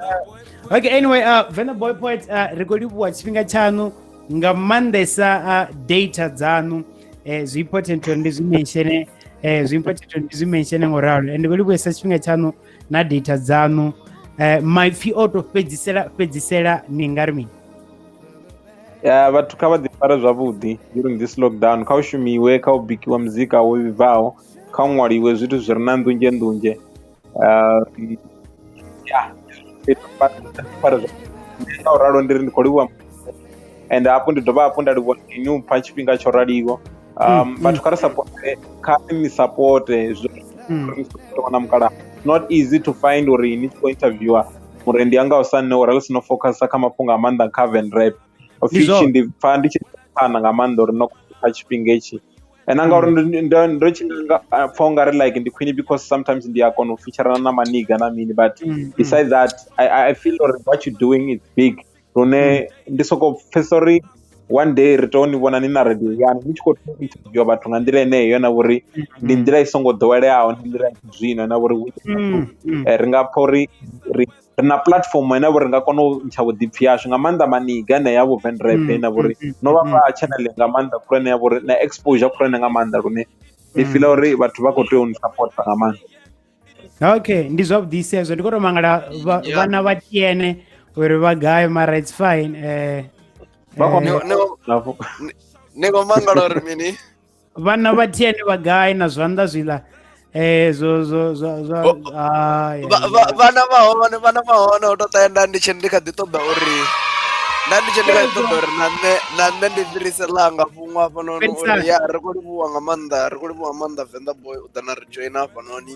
Okay, anyway, Venḓa Boy Poet, ri khou livhuwa tshifhinga tshaṋu nga maanḓesa data dzaṋu. Zwi important uri ndi zwi mention, zwi important uri ndi zwi mention ngo ralo. And ndi khou livhuwesa tshifhinga tshaṋu na data dzaṋu. Maipfi o to fhedzisela ni nga ri mini? Vhathu kha vha ḓi fare zwavhuḓi during this lockdown. Kha u shumiwe, kha u bikiwa muzika wo vhibvaho, kha u ṅwaliwe zwithu zwi re na ndunzhe ndunzhe. Nga u ralo ndi ri ndi khou livhuwa and hafhu ndi dovha hafhu nda livhuwa inwi u mpha tshifhinga tsho raliho. Vhathu kha ri supporte, kha ni supporte wana mukalaha. Not easy to find uri ni tshi khou interviewer murendi anga u sa nṋe uri ri si no focusa kha mafhungo a maanḓa kha Venrap. Ofisi ndi pfa ndi tshi pfana nga maanḓa uri no kha tshifhinga itshi. And ngauri ndo tshi pfa ungari like ndi khwine because sometimes ndi a kona u featurana na maniga na mini, but besides that I feel uri what you doing is big. Lune ndi soko pfesa uri one day ri tou ni vhona ni na radio yanu ni tshi khou interview vhathu nga nḓila yeneyo na uri ndi nḓila i songo ḓoweleaho, ndi nḓila zwino na uri ri nga pfa uri ri na platform ine vho ri nga kona u ntsha vhuḓipfi hashu nga maanḓa maniga ane ya vho Venrap ine vho ri no vha fha channel nga maanḓa khulwane ya vhori na exposure khulwane nga maanḓa lune ndi feel uri vhathu vha khou tea u ni support nga maanḓa. Okay, ndi zwavhuḓi hezwo. Ndi khou tou mangala vhana vha TN uri vha gai, mara it's fine. Ni khou mangala uri mini? Vhana vha TN vha gai na zwanḓa zwiḽa zwo zwo zwo zwa ai, ai, ai. Vhana vha hone, vhana vha hone, ho to ṱaya nda ndi tshe ndi kha ḓi ṱoḓa uri nda ndi tshe ndi kha ḓi ṱoḓa uri na nṋe na nṋe ndi fhirise ḽanga fhungo hafhanoni uri Fhirisa. ya ri khou livhuwa nga maanḓa, ri khou livhuwa nga maanḓa Venḓa Boy u ḓa na ri joina hafhanoni.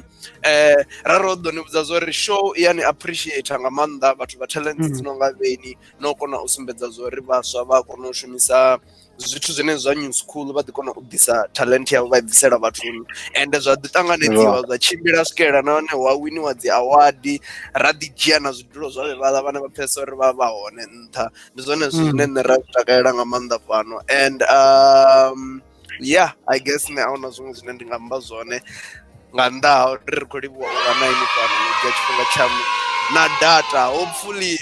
Ra ro ḓo ni vhudza zwori show i ya ni appreciate nga maanḓa vhathu vha talent dzi no nga vheni no kona u sumbedza zwori vhaswa vha kona u shumisa zwithu zwine zwa new school, vha ḓi kona u ḓisa talent yavho vha i bvisela vhathuni, ende zwa ḓi ṱanganedziwa zwa tshimbila swikela nahone wa winiwa dzi award, ra ḓi dzhia na zwidulo zwa vhevhaḽa vhane vha pfesesa uri vha vha hone nṱha. Ndi zwone zwithu zwine nṋe ra zwi takalela nga maanḓa fhano. And yeah, I guess nṋe ahuna zwiṅwe zwine ndi nga amba zwone nga nnḓa ha uri ri khou livhuwa u vha na inwi fhano, no dzhia tshifhinga tshaṋu na data. Hopefully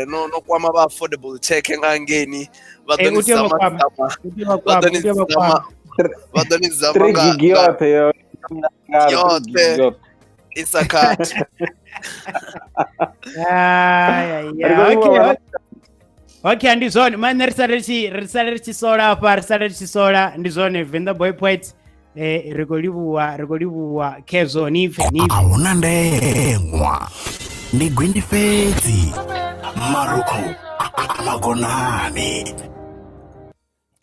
no kwama vha affordable tech nga ngeini vha ḓo Eh, ni u tea u vha zama kwama, zama, u tea u vha vha ḓo kwama, ni u tea u vha zama, kwama. vha ḓo ni zama 3 nga gig nga yoṱhe yo nga 3 gig yoṱhe yoṱhe. i sa khathi. Ai, ai, Ri ai. khou livhuwa Okay, vhana. okay, ndi zwone mane ri sale ri tshi ri sale ri tshi sola hafha, ri sale ri tshi sola. Ndi zwone Venḓa Boy Poet, ri khou livhuwa, ri khou livhuwa khezwo ni pfe ni pfe. Ahuna ndeṅwa ndi gwindi fhedzi marukhu a magonani.